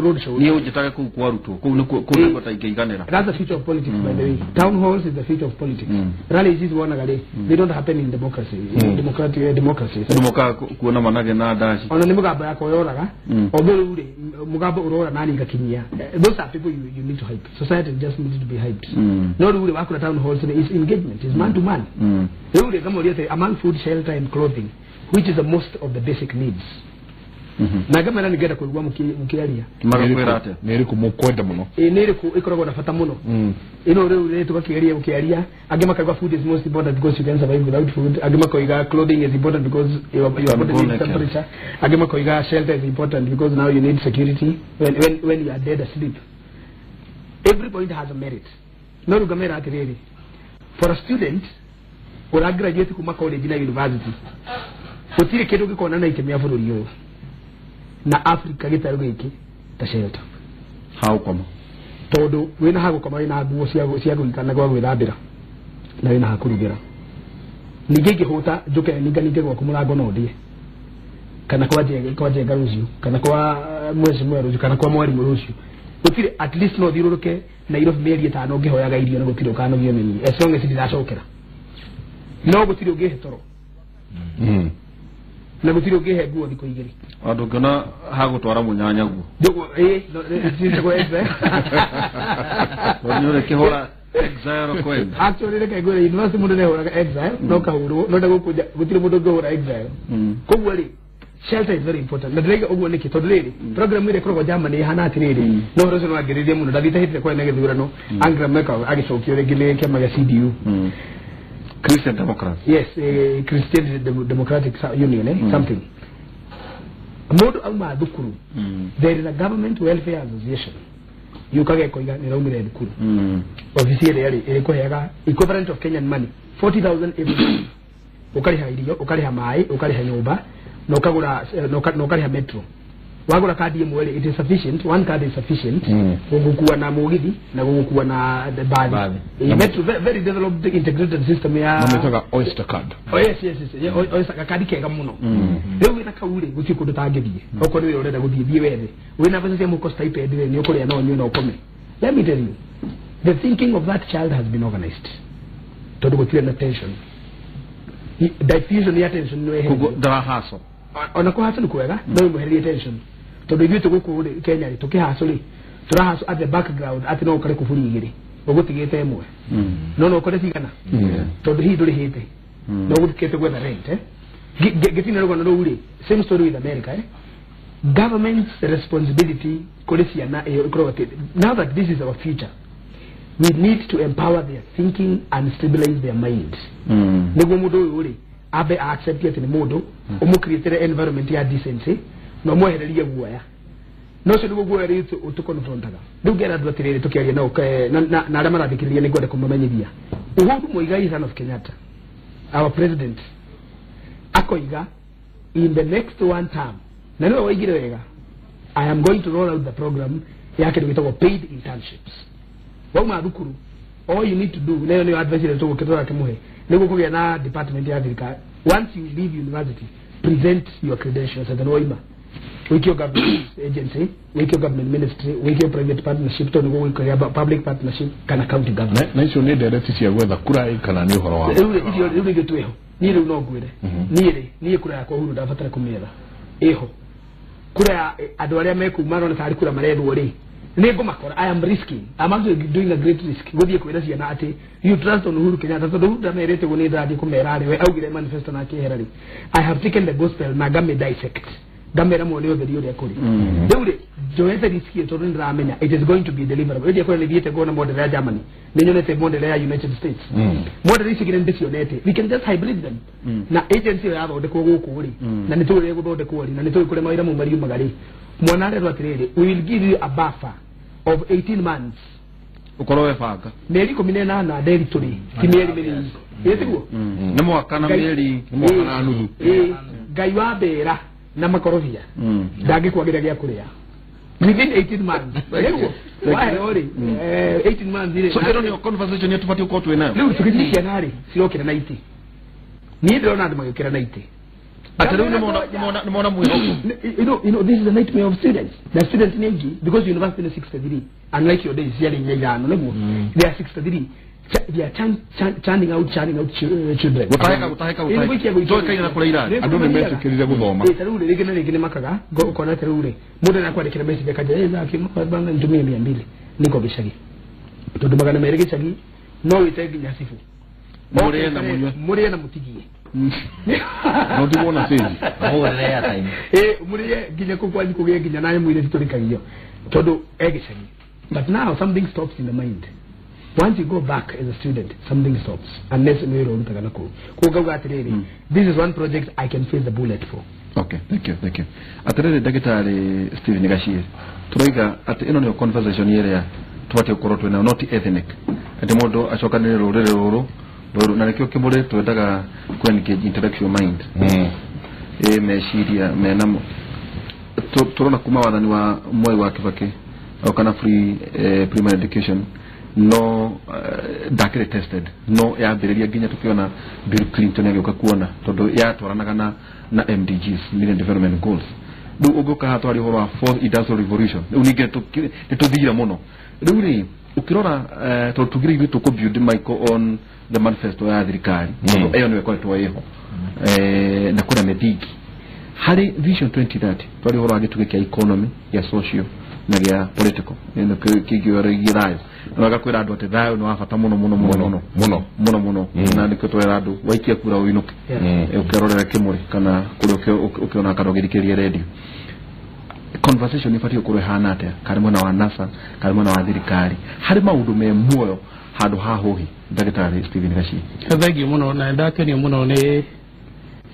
road show niĩ ũnjĩtage kũu kwa arutwo kũu nĩkuo kũu nĩkuo ta ingĩiganĩra. That's the future of politics by the way. Town halls is the future of politics. Rallies ici wonaga rĩ they don't happen in democracy democratic democracy andũ mokaga kuona manage na ndaci ona nĩ mũgambo yakwa yoraga although rĩu rĩ mũgambo ũrora nani ngakinyia those are people you need to hype. Society just needs to be hyped. No rĩu rĩ wakora town halls is engagement is man to man. Rĩu rĩ ngamoria atĩ among food, shelter and clothing, which is the most of the basic needs, Na ngamera ningenda kũigua mũkĩaria. Magakwĩra atĩa? Nĩ ĩrĩkũ mũkwenda mũno? Ĩ nĩ ĩrĩkũ ĩkoragwo na bata mũno? Ĩno rĩu rĩ tũgakĩgeria gũkĩaria, angĩ makauga food is most important because you can survive without food, angĩ makoiga clothing is important because your body needs temperature, angĩ makoiga shelter is important because now you need security when you are dead asleep. Every point has a merit. No rĩu ngamera atĩrĩrĩ, for a student ũra graduate kuma college na university, gũtirĩ kĩndũ gĩkona na itemi ya bũrũri ũyũ na Africa gĩtarũ gĩkĩ ta shelter. Ha ũkoma. Tondũ wĩna ha gũkoma, wĩna nguo cia gũikara na gwa gwĩthambĩra na wĩna ha kũrugĩra. Ningĩ ingĩhũta njũke ninganinge gwaku mũrango no ndĩe, kana kwa Njenga rũciũ, kana kwa Mheshimiwa rũciũ, kana kwa mwarimũ rũciũ. Gũtirĩ, at least no thiũrũrũke Nairobi mĩeri ĩtano ngĩhoyaga irio na gũtirĩ ũkanogio nĩ niĩ, as long as ndiracokera. No gũtirĩ ũngĩhe toro na gũtirĩ ũngĩhe nguo thikũ igĩrĩ. Andũ ngĩona ha gũtwara mũnyanya guo. Ndogo ciĩtagwo exile. Tondũ nĩ ũrĩkĩhũra exile kwenda. Actually reke ngwĩre, university mũndũ nĩahũraga exile, no kahũrwo, no ndagũkũnja, gũtirĩ mũndũ ũngĩhũra exile. Koguo rĩ, shelter is very important. Na ndĩraiga ũguo nĩkĩ? Tondũ rĩrĩ, program ĩrĩa ĩkoragwo Germany ĩhana atĩrĩrĩ, no ũhoro ũcio nĩwangĩrĩrie mũno, ndathiĩte hĩndĩ ĩrĩa kwarĩ na gĩthurano, Angela Merkel agĩcokio rĩngĩ nĩ kĩama gĩa CDU. Christian Democrats. Yes, Christian Democratic Union, something. Mũndũ auma thukuru, there is a government welfare association. Yũkaga ĩkoiga nĩ ĩraumire thukuru. Obici ĩrĩa rĩ, ĩrĩkũheaga equivalent of Kenyan money, 40,000 every month. Ũkarĩha irio, ũkarĩha maĩ, ũkarĩha nyũmba, na ũkagũra, na ũkarĩha metro. Wagũra kandi ĩmwe rĩ, it is sufficient, one card is sufficient gũgũkua na mũgithi na gũgũkua na bathi. Metro, very developed integrated system ya Mametaga Oyster card. Oh yes, yes, yes. Oyster card kega mũno. Rĩu wĩna kau rĩ, gũtirĩ kũndũ ũtangĩthiĩ. Okorwo nĩ wĩra ũrenda gũthiĩ, thiĩ wethe. Wĩna mbeca cia mũhuko stipend rĩ, nĩ ũkũrĩa no ũnyue na ũkome. Let me tell you, the thinking of that child has been organized. Tondũ gũtirĩ na tension. Diffusion ya tension nĩ Koguo ndarahaco. Ona kũhaco nĩ kwega, no ĩmwehererie tension. Tondũ ithuĩ tũgũkũ rĩ, Kenya rĩ, tũkĩhaco rĩ, tũrahaco at the background atĩ no ũkore kuburi igĩrĩ, ũgũtigĩte ĩmwe. No no ũkore cigana. Tondũ hihi ndũrĩhĩte. No ũgũthikĩte gwetha rent, eh? Gĩtina rũgano rũu rĩ, same story with America, eh? Government's responsibility kũrĩ ciana ĩyo ĩkoragwo atĩ, now that this is our future, we need to empower their thinking and stabilize their minds. Nĩguo mũndũ ũyũ rĩ, ambe accept atĩ nĩ mũndũ, ũmũcreatĩre environment ya decency, na ũmwehererie guoya. No ũcio nĩguo guoya rĩu tũconfrontaga. Rĩu ngera andũ atĩrĩrĩ, tũkĩaria nao, na arĩa marathikĩrĩria nĩngwenda kũmamenyithia. Uhuru Muigai, son of Kenyatta, our president, akoiga in the next one term, na nĩwe waigire wega, I am going to roll out the program ya kĩndũ gĩtagwo paid internships. Wauma thukuru, all you need to do, nayo nĩyo advice ĩrĩa tũgũkĩtwara kĩmũhe, nĩguo kũgĩa na department ya thirikari. Once you leave university, present your credentials and then waima. Wikio government agency, wikio government ministry, wikio private partnership, tondũ nĩguo gwĩkĩra public partnership kana county government. Na icio nĩ ndereti cia gwetha kura kana nĩ ũhoro wa? Rĩu icio rĩu rĩngĩ twĩho. Niĩ rĩu no ngwĩre. Niĩ rĩ, niĩ kura yakwa Uhuru ndabatara kũmĩetha. Ĩho. Kura ya andũ arĩa mekuu marona tarĩ kura marethwo rĩ, nĩ ngũmakora. I am risking. I'm actually doing a great risk. Gũthiĩ kwĩra ciana atĩ you trust on Uhuru Kenyatta, tondũ Uhuru ndamerĩte ũguo nĩ ndĩrathiĩ kũmera rĩ, we augire manifesto na akĩehera rĩ. I have taken the gospel na ngame dissect. Ngamera muone ũtheri ũrĩa kũrĩ. Rĩu rĩ, njoete risk ĩyo tondũ nĩndĩramenya it is going to be deliverable. Ĩndĩ akorwo nĩthiĩte kuona model ya Germany, nĩnyonete model ya United States. Model ici igĩrĩ nĩndĩcionete. We can just hybrid them. Na agency ĩyo yathondekwo gũkũ rĩ, na nĩtũĩ ũrĩa ĩgũthondekwo rĩ, na nĩtũĩ kũrĩa mawĩra mau mariumaga rĩ. Mwana arerwo atĩrĩrĩ, we will give you a buffer of 18 months. Ũkorwo webanga. Mĩeri 18 nderi tũrĩ, ti mĩeri mĩnini. Ĩ tiguo? Nĩ mwaka na mĩeri, nĩ mwaka na nuthu. Ngai wa mbera na makorobia ndangĩkwagĩra gĩa kũrĩa within 18 months. Nĩguo waheo rĩ, 18 months rĩ. So ĩno nĩyo conversation yetu tũbatiĩ gũkorwo twĩ nayo. Rĩu tũgĩthiĩ ciana rĩ, cirokĩra na itĩ. Niĩ ndĩrona andũ magĩũkĩra na itĩ. Atĩ rĩu nĩmona mwĩhoko. You know, this is a nightmare of students. The students nĩ aingĩ because university nĩ 63, unlike your days ciarĩ inya ithano, nĩguo. They are 63. They are churning out children. Gũtahĩka, gũtahĩka, gũtahĩka. Njokaine na kũrĩa irathi. Andũ nĩ metĩkĩrire gũthoma. Ta rĩu rĩ, rĩngĩ na rĩngĩ nĩ makaga, ũkona ta rĩu rĩ, mũndũ nĩ akwandĩkĩra message akanja, zaki, banga nitumie 200, niko gĩcagi. Tondũ 200 gĩcagi, no wĩte nginya cibu. Mũrĩe na mũnyue. Mũrĩe na mũtigie. No ndigwo na change. Mũgũrĩre airtime. Mũrĩe nginya kũu kwanyu kũgĩe nginya na nyamũ iria citũrĩkagio tondũ e gĩcagi. But now something stops in the mind. Once you go back as a student, something stops unless nĩ wĩra ũrutaga na kũu. Koguo ngauga atĩrĩrĩ, this is one project I can face the bullet for. Okay, thank you, thank you. Atĩrĩrĩ ndagĩtarĩ Stephen Gachie, tũroiga atĩ ĩno nĩyo conversation ĩrĩa tũbatiĩ gũkorwo twĩnayo, not ethnic, atĩ mũndũ acokanĩrĩre rũrĩrĩ rũrũ rũrũ, na nĩkĩo kĩmũrĩ twendaga ku engage intellectual mind. Meciria menamo tũrona kuma wathani wa Mwai wa Kibaki kana free primary education no ndakĩrĩ tested, no yambĩrĩria nginya tũkĩona Bill Clinton agĩũka kuona tondũ yatwaranaga na MDGs, Million Development Goals. Rĩu ũngĩũka haha twaria ũhoro wa fourth industrial revolution, rĩu ningĩ nĩtũthire mũno. Rĩu rĩ ũkĩrora tondũ tugire ithuĩ tũkũ build Michael on the manifesto ya thirikari, tondũ ĩyo nĩyo ĩkoretwo ĩho na kwĩna mĩthingi harĩ Vision 2030. Twaria ũhoro wa gĩtugĩ kĩa economy, gĩa social na gĩa political, ĩno kĩngĩoregie thayũ, na wega kwĩra andũ atĩ thayũ nĩ wa bata mũno mũno mũno mũno Mũno. Mũno mũno, na nĩkĩo twera andũ waikia kura ũinũke, ũkerorere kĩmũrĩ kana kũrĩa ũkĩona kana ũgĩthikĩrĩria radio. Conversation ibatiĩ gũkorwo ĩhana atĩa, karĩ mwena wa NASA, karĩ mwena wa thirikari, harĩ maũndũ me muoyo handũ ha hũhi? Ndagĩtarĩ Stephen Gachie. Thengiũ mũno, na ndakenio mũno nĩ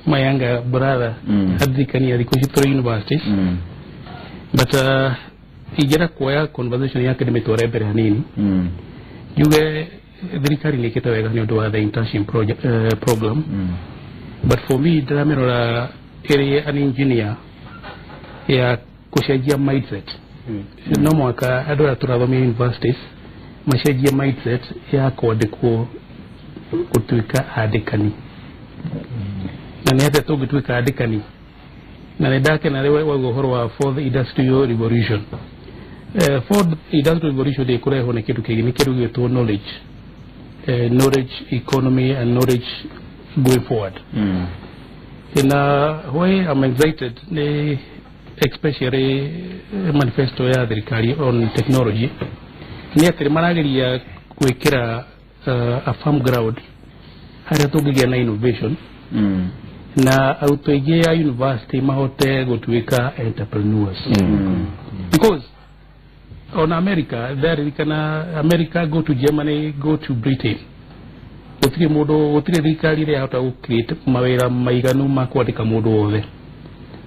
my younger brother aririkania thikũ ici tũrĩ universities, but ingĩenda kuoya conversation yake ndĩmĩtware mbere hanini, njuge thirikari nĩ ĩkĩte wega nĩ ũndũ wa the internship project, program, but for me ndĩramĩrora ĩrĩ an engineer ya gũcenjia mindset. No mũhaka andũ arĩa tũrathomia universities macenjie mindset ya kwandĩkwo gũtuĩka andĩkani, na nĩ atĩa tũngĩtuĩka andĩkani. Na nĩ ndakena rĩ wauga ũhoro wa fourth industrial revolution. Fourth industrial revolution ndĩkũrehwo nĩ kĩndũ kĩngĩ, nĩ kĩndũ gĩgwĩtwo knowledge, knowledge economy and knowledge going forward. Na why I'm excited nĩ especially manifesto ya thirikari on technology nĩ atĩ marageria gwĩkĩra a firm ground harĩa tũngĩgĩa na innovation na arutwo aingĩ a university mahote gũtuĩka entrepreneurs, because on America ndaririkana America, go to Germany, go to Britain, gũtirĩ mũndũ, gũtirĩ thirikari ĩrĩa yahota gũ create mawĩra maiganu ma kwandĩka mũndũ wothe.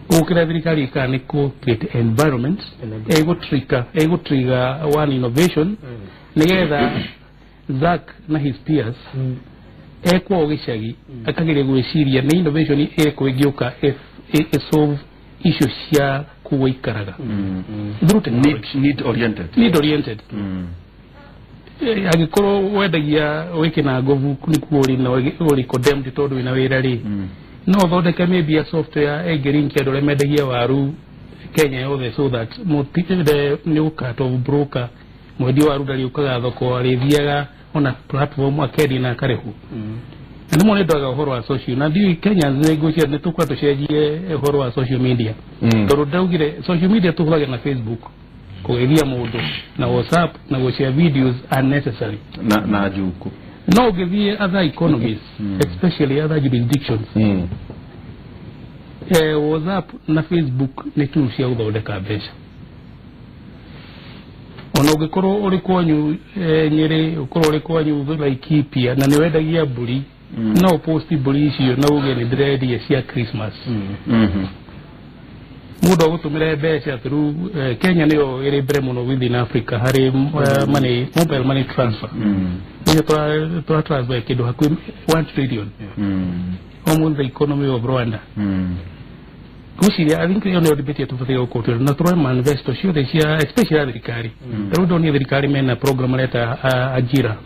Koguo kĩrĩa thirikari ĩkaga nĩ kũ create environment ĩgũ trigger one innovation, nĩgetha Zack na his peers ekwao gĩcagi akageria gwĩciria nĩ innovation ĩrĩkũ ĩngĩũka ĩ solve issue cia kũu aikaraga through technology. Need oriented. Need oriented. Angĩkorwo wendagia wĩkĩna ngobu nĩkuo ũrĩ na ũrĩ condemned tondũ wĩna wĩra rĩ, no ũthondeke maybe a software ĩngĩrinki andũ arĩa mendagia waru Kenya yothe, so that nĩ ũkat of broker, mwendia waru ndarĩũkaga thoko, arĩthiaga ona platform akendia na akarĩhwo. Na nĩmo nĩ ndoiga ũhoro wa social, na ndiũĩ Kenyans nĩ ngwĩciria nĩ tũkwa tũcenjie ũhoro wa social media, tondũ ndaugire social media tũhũthagĩra na Facebook kũgeithia mũndũ na WhatsApp na gũshare videos unnecessary. Na njuku. No ũngĩthiĩ other economies, especially other jurisdictions, WhatsApp na Facebook nĩ tool cia gũthondeka mbeca. Ona ũngĩkorwo ũrĩ kwanyu Nyĩrĩ, ũkorwo ũrĩ kwanyu Laikipia na nĩ wendagia mbũri, no ũposti mbũri icio na uge nĩ ndĩrendia cia Christmas, mũndũ agũtũmĩre mbeca through Kenya nĩyo ĩrĩ mbere mũno within Africa harĩ money, mobile money transfer. Nĩyo tũra transfer kĩndũ hakuhĩ 1 trillion, almost the economy of Rwanda. Ngwĩciria, I think ĩyo nĩyo debate tũbatiĩ gũkorwo twĩna na tũrore manifesto ciothe cia especially ya thirikari. Rĩu ndonire thirikari mena program mareta Ajira.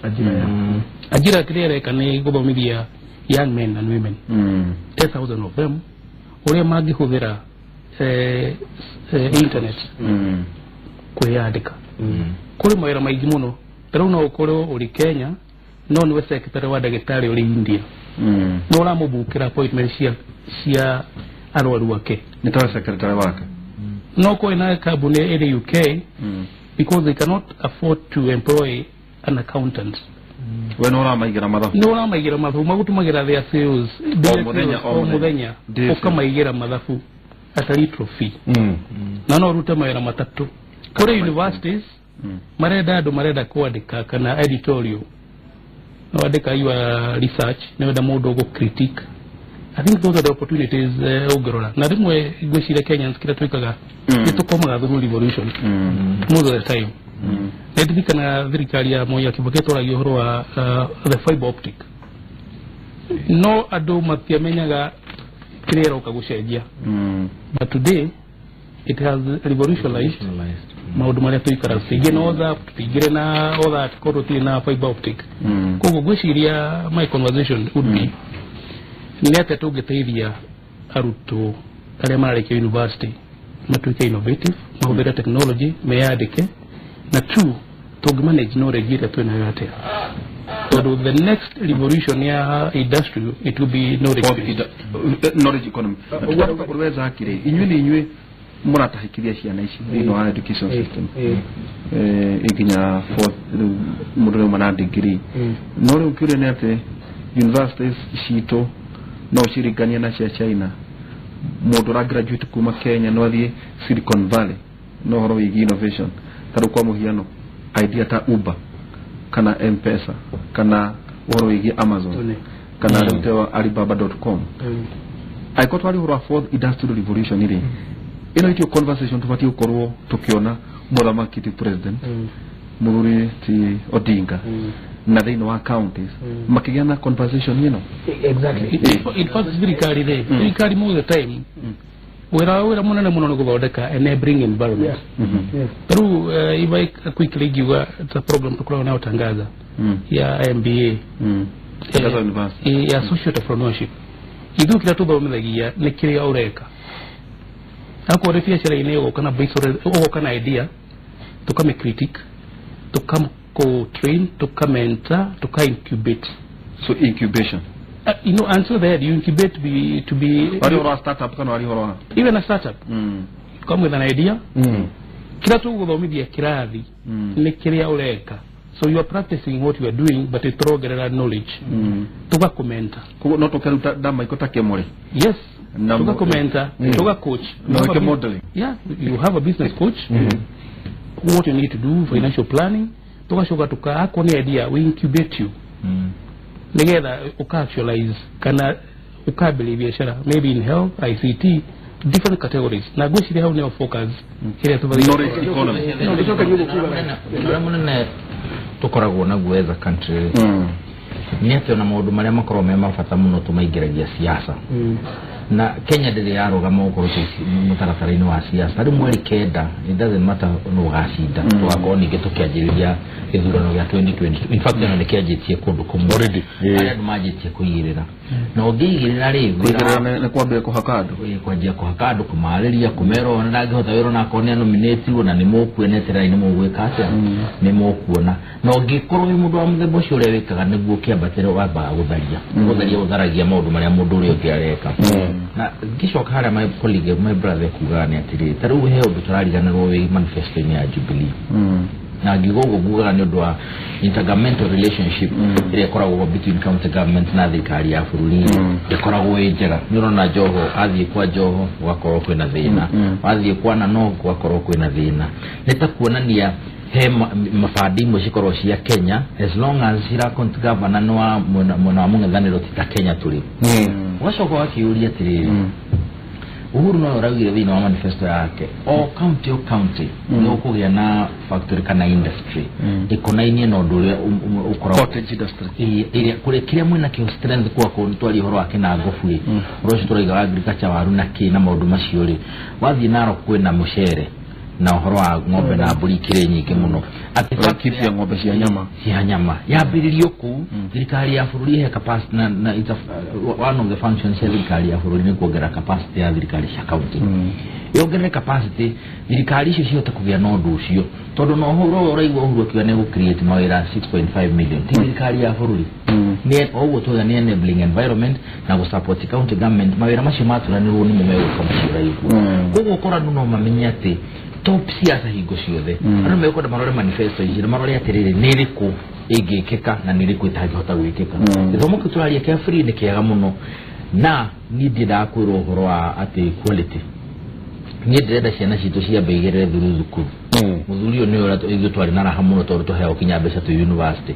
Ajira kĩrĩa ĩreka nĩ gũthomithia young men and women, 10,000 of them, ũrĩa mangĩhũthĩra internet kwĩyandĩka. Kũrĩ mawĩra maingĩ mũno. Ta rĩu no ũkorwo ũrĩ Kenya no nĩwe secretary wa ndagĩtarĩ ũrĩ India, no ũramũbukĩra appointment cia arwaru ake. Nĩ tawe secretary wake. No kwĩ na kambuni ĩrĩ UK, because they cannot afford to employ an accountant. We no ũramaigĩra mathabu. Nĩ ũramaigĩra mathabu magũtũmagĩra their sales o mũthenya ũkamaigĩra mathabu at a little fee. Na no ũrute mawĩra matatũ. Kũrĩ universities marenda andũ marenda kwandĩka kana editorial. No andĩka your research nĩ wenda mũndũ ũgũ critique. I think those are the opportunities ũngĩrora. Na rĩmwe ngwĩciria Kenyans kĩrĩa twĩkaga nĩ tũkomaga through revolution most of the time. Nĩ ndirikanaga thirikari ya Moi Kibaki twaragia ũhoro wa the fiber optic. No andũ matiamenyaga kĩrĩa ĩroka gũcenjia. But today it has revolutionized maũndũ marĩa tũikaraga. Tũtingĩ na WhatsApp, tũtingĩrĩ na all that korwo tũtirĩ na fiber optic. Koguo ngwĩciria my conversation would be nĩ atĩa tũngĩteithia arutwo arĩa mararĩkia university matuĩke innovative, mahũthĩre technology, meyandĩke, na two, tũngĩ manage knowledge ĩrĩa twĩnayo atĩa. Tondũ the next revolution ya industry it will be knowledge knowledge economy. Ũguo kũrĩ weza akĩrĩ inyuĩ nĩ inyuĩ mũratahĩkithia ciana ici thĩinĩ wa education system nginya fourth rĩu mũndũ rĩu na degree. No rĩu kĩũria nĩ atĩ universities citũ no ũciringanie na cia China. Mũndũ ũra graduate kuma Kenya no athiĩ Silicon Valley no ũhoro wĩgiĩ innovation. Ta rĩu kwa mũhiano idea ta Uber kana M-Pesa kana ũhoro wĩgiĩ Amazon kana rĩu ta Alibaba.com. Angĩkorwo twari ũhoro wa fourth industrial revolution rĩ, ĩno itio conversation tũbatiĩ gũkorwo tũkĩona mũthamaki ti president, mũthuri ti Odinga na thĩinĩ wa counties makĩgĩa na conversation ĩno. Exactly. In fact thirikari rĩ, thirikari most of the time wĩra mũnene mũno nĩ gũthondeka enabling environment. Rĩu if I quickly ngiuga ta program tũkoragwo nayo Tangaza ya MBA ya social entrepreneurship, ithuĩ kĩrĩa tũthomithagia nĩ kĩrĩa ũreka. Akorwo nĩ biacara-inĩ ũgoka na ũgoka na idea, tũkame critique, tuka-train, tuka-mentor, tuka-incubate. So incubation. You know, until there you incubate to be wari ũhoro wa startup kana wari ũhoro wa even a startup. Come with an idea. Kĩrĩa tũgũthomithia kĩrathi nĩ kĩrĩa ũreka. So you are practicing what you are doing, but ĩtũrongerera knowledge. Tugakomenta. Koguo no tũkeruta ndamaiko ta kĩmũrĩ. Yes. Tugakomenta, tugacoach. No wĩke modeling. Yeah, you have a business coach. What you need to do, financial planning. Tugacoka tukaakwo nĩ idea, we incubate you. Nĩgetha uka-actualize kana ukambĩrĩria biacara maybe in health, ICT, different categories. Na ngwĩciria hau nĩho focus ĩrĩa tũbatiĩ. Knowledge economy. Ũrĩa mũnene tũkoragwo naguo as a country nĩ atĩ ona maũndũ marĩa makoragwo me mabata mũno tũmaingĩragia siasa. Na Kenya ndĩrĩ yarũgama gũkorwo mũtaratara-inĩ wa siasa. Rĩu mweri 9, it doesn't matter nũ ũgacinda, tũgakorwo ningĩ tũkĩanjĩrĩria gĩthurano gĩa 2022. In fact ona nĩ kĩanjĩtie kũndũ kũmwe already. Arĩa andũ manjĩtie kũigĩrĩra. Na ũngĩigĩrĩra rĩ, kũigĩrĩra nĩ kwambia kũhaka andũ, kwanjia kũhaka andũ, kũmarĩria, kũmera ona ndangĩhota wĩra ona akorwo nĩ anominĩtirwo na nĩ mũkuoneterera nĩ mũgwĩka atĩa, nĩ mũkuona. Na ũngĩkorwo wĩ mũndũ wa mũthemba ũcio ũrĩa wĩkaga nĩguo kĩambatĩre wambaga gũtharia. Gũtharia ũtharagia maũndũ marĩa mũndũ ũrĩa ũngĩ areka. Na ngĩcoka harĩa my colleague, my brother kugaga nĩ atĩrĩrĩ, ta rĩu he ũndũ tũrariganĩrwo wĩ manifesto-inĩ ya Jubilee. Na ngiuga ũguo ngugaga nĩ ũndũ wa intergovernmental relationship ĩrĩa ĩkoragwo between county government na thirikari ya bũrũri ĩkoragwo ĩ njega. Nĩ ũrona Joho athiĩ kwa Joho gũgakorwo kwĩna thĩna, wathiĩ kwa Nanok gũgakorwo kwĩna thĩna. Nĩ ta kuonania he mabandi imwe cikorwo cia Kenya as long as cira county governor nĩ wa mwena wa mũng'ethanĩro ti ta Kenya tũrĩ. Ũgacoka ũgakĩũria atĩrĩrĩ, Uhuru no araugire thĩinĩ wa manifesto yake o county o county nĩ ũkũgĩa na factory kana industry ĩkonainie na ũndũ ũrĩa ũkoragwo cottage industry ĩrĩa kũrĩa kĩrĩa mwĩna kĩo strength kwa kũndũ twaria ũhoro wa kĩnangobu ĩ ũhoro ũcio tũraiga wa agriculture waru na kĩ na maũndũ macio rĩ, wathiĩ Narok kwĩna mũcere na ũhoro wa ng'ombe na mbũri ikĩrĩ nyingĩ mũno. Atĩ Laikipia ng'ombe cia nyama cia nyama yambĩrĩrio kũu, thirikari ya bũrũri ĩhe capacity na it's one of the functions cia thirikari ya bũrũri nĩ kuongerera capacity ya thirikari cia county. Yongerere capacity thirikari icio cihote kũgĩa na ũndũ ũcio, tondũ no ũhoro ũraigua Uhuru akiuga nĩ gũ-create mawĩra 6.5 million ti thirikari ya bũrũri. Nĩ o ũguo tuoiga nĩ enabling environment na gũ-support county government, mawĩra macio maturanĩrwo nĩmo megũka macio ũraigua. Koguo ũkora andũ no mamenye atĩ Top siasa hingo ciothe andũ mekwenda marore manifesto ici na marore atĩrĩrĩ nĩ ĩrĩkũ ĩngĩkĩka na nĩ ĩrĩkũ ĩtangĩhota gwĩkĩka. Gĩthomo kĩu tũraria kĩa free nĩ kĩega mũno na niĩ ndiendaga kwĩrwo ũhoro wa atĩ quality. Niĩ ndĩrenda ciana citũ ciambe igerere through thukuru. Mũthuri ũyũ nĩwe ũrĩa ithuĩ twarĩ na raha mũno tondũ tũheagwo kinya mbeca twĩ university.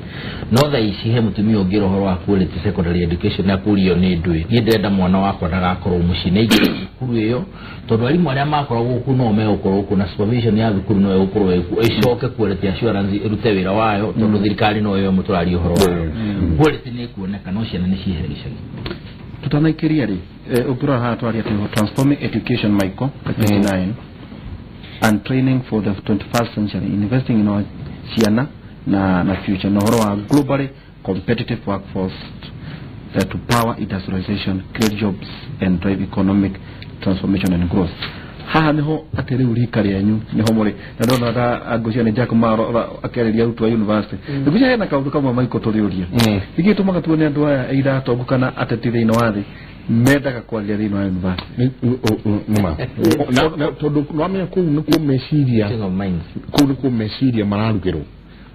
No thaa ici he mũtumia ũngĩra ũhoro wa quality secondary education na kũrio nĩ ndũĩ. Niĩ ndĩrenda mwana wakwa ndagakorwo mũciĩ nĩ aingĩre thukuru ĩyo tondũ arimũ arĩa makoragwo kuo no megũkorwo kuo na supervision ya thukuru no ĩgũkorwo ĩkuo ĩcoke quality assurance ĩrute wĩra wayo tondũ thirikari no ĩyo mũtũraria ũhoro wayo. Quality nĩ ĩkuoneka no ciana nĩ ciehere gĩcagi. Tutanaikĩria rĩ ũngĩrora haha twaria atĩ transforming education Michael 29 and training for the 21st century, investing in our ciana na future na ũhoro wa globally competitive workforce to power industrialization, create jobs and drive economic transformation and growth. Haha niho atĩ rĩu rika rĩanyu niho mũrĩ na ndona ta ngũcia nĩ Jack Ma akĩarĩria arutwo a university. Ngũcia hena kaũndũ kamwe Michael tũrĩũria nĩkĩ gĩtũmaga tuone andũ aya either atongu kana ateti thĩinĩ wa thĩ mendaga kwaria thĩinĩ wa university? Nĩma tondũ nĩwamenya kũu nĩkuo meciria kũu nĩkuo meciria mararugĩrwo.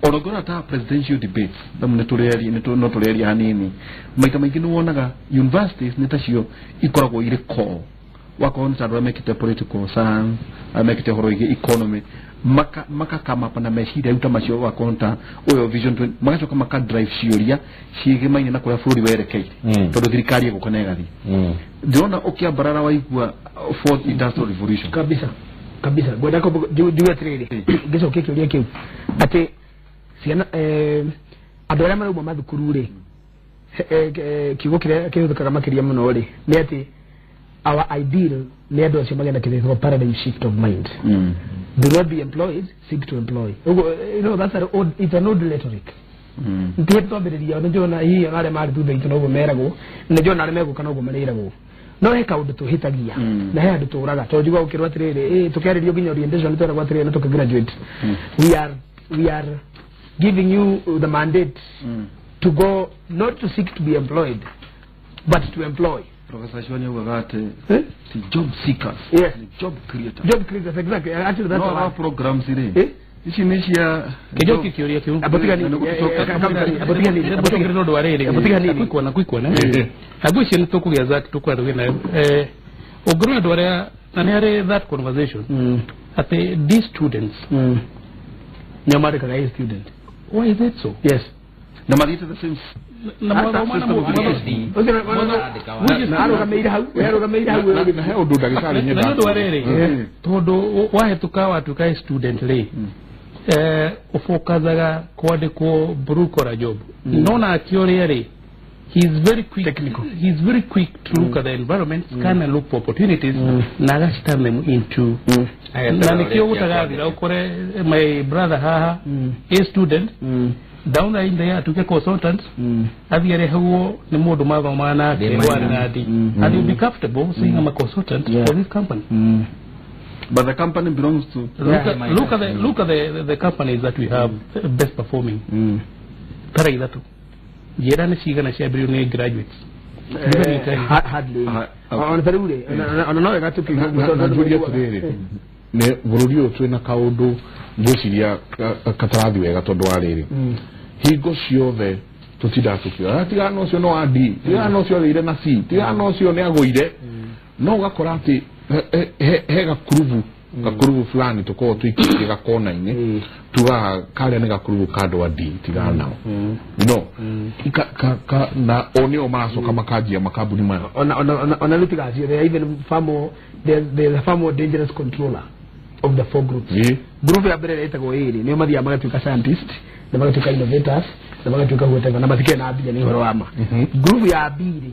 Ona ũngĩona ta presidential debates thamu no tũrĩaria hanini maita maingĩ nĩwonaga universities nĩ tacio ikoragwo irĩ core wakorwo nĩ ta andũ arĩa mekĩte political science arĩa mekĩte ũhoro wĩgiĩ economy makakama na meciria rĩu ta macio wakorwo ta ũyũ vision 20 magacoka maka drive ciũria ciĩgĩmaine na kũrĩa bũrũri werekeire tondũ thirikari ĩgũka na ĩgathiĩ. Ndĩrona ũkĩambarara waigua fourth industrial revolution kabisa kabisa. Ngwenda njuge atĩrĩrĩ ngĩcokia kĩũria kĩu atĩ ciana andũ arĩa marauma mathukuru rĩ kiugo kĩrĩa kĩhũthĩkaga makĩria mũno rĩ nĩ atĩ our ideal nĩ andũ acio magenda kĩrĩa paradigm shift of mind. Do not be employed, seek to employ. You know, that's an old, it's an old rhetoric. Ntihe twambĩrĩria nĩ njona hihi ona arĩa marĩ thutha itũ noguo meragwo nĩ njona arĩa megũka noguo marĩragwo no he kaũndũ tũhĩtagia na he handũ tũraga tondũ njiguaga ũkĩrwo atĩrĩrĩ tũkĩarĩrio nginya orientation tweragwo atĩrĩrĩ na tũkĩgraduate we are giving you the mandate to go not to seek to be employed but to employ. Professor Shwani augaga atĩ ti job seekers, yes, ni job creators. Job creators, exactly. Actually that's no, our programs rĩ ici nĩ cia kĩnjoki kĩũria kĩu abatigani nĩ ũndũ wa rĩrĩ kwikwana na ngwĩciria nĩ tũkũgĩa zaki tũkũra nayo ũngĩrora andũ arĩa na nĩ harĩ that conversation atĩ these students nĩo mandĩkaga a student. Why is it so? Yes. Na mathiĩte the same na mwana arũgamĩire hau na he ũndũ ndagĩtarĩ nyenda na ũndũ wa rĩrĩ tondũ wahĩtũka watuĩka student rĩ ũfokazaga kwandĩkwo blue collar job nona akĩũria rĩ he is very quick technical. He is very quick to look at the environment, scan and look for opportunities na agaciturn them into na nĩkĩo gũtagathira ũkore my brother haha a student down there in the atuke consultant athiĩ arehagwo nĩ mũndũ mathomaga nake warĩ na D and you'll be comfortable saying I'm a consultant for this company. But the company belongs to look at the companies that we have best performing tara ithatũ njĩra nĩ cigana ciambĩrĩirio nĩ graduates? Hardly. Ona tarĩu rĩ ona no wega na njũrie atĩrĩrĩ nĩ bũrũri ũyũ twĩna kaũndũ ngwĩciria katarathi wega tondũ wa rĩrĩ hingo ciothe tũtindaga tũkiuga tigana na ũcio no wa D tigana na ũcio agĩire na C tigana na ũcio nĩ agũire no ũgakora atĩ he gakurubu fulani tũkoragwo tũikĩtie gakona-inĩ tugaga karĩa nĩ gakurubu ka andũ a D tigana nao no na o nĩo maracoka makanjia makambuni maya ona rĩu tigacio there are even far more there's a far more dangerous controller of the four groups. Group ya mbere ĩtagwo ĩrĩ nĩo mathiaga magatuĩka scientist na magatuĩka innovators na magatuĩka whatever na matikĩrĩ na mbia nĩ ũhoro wa ma. Group ya B rĩ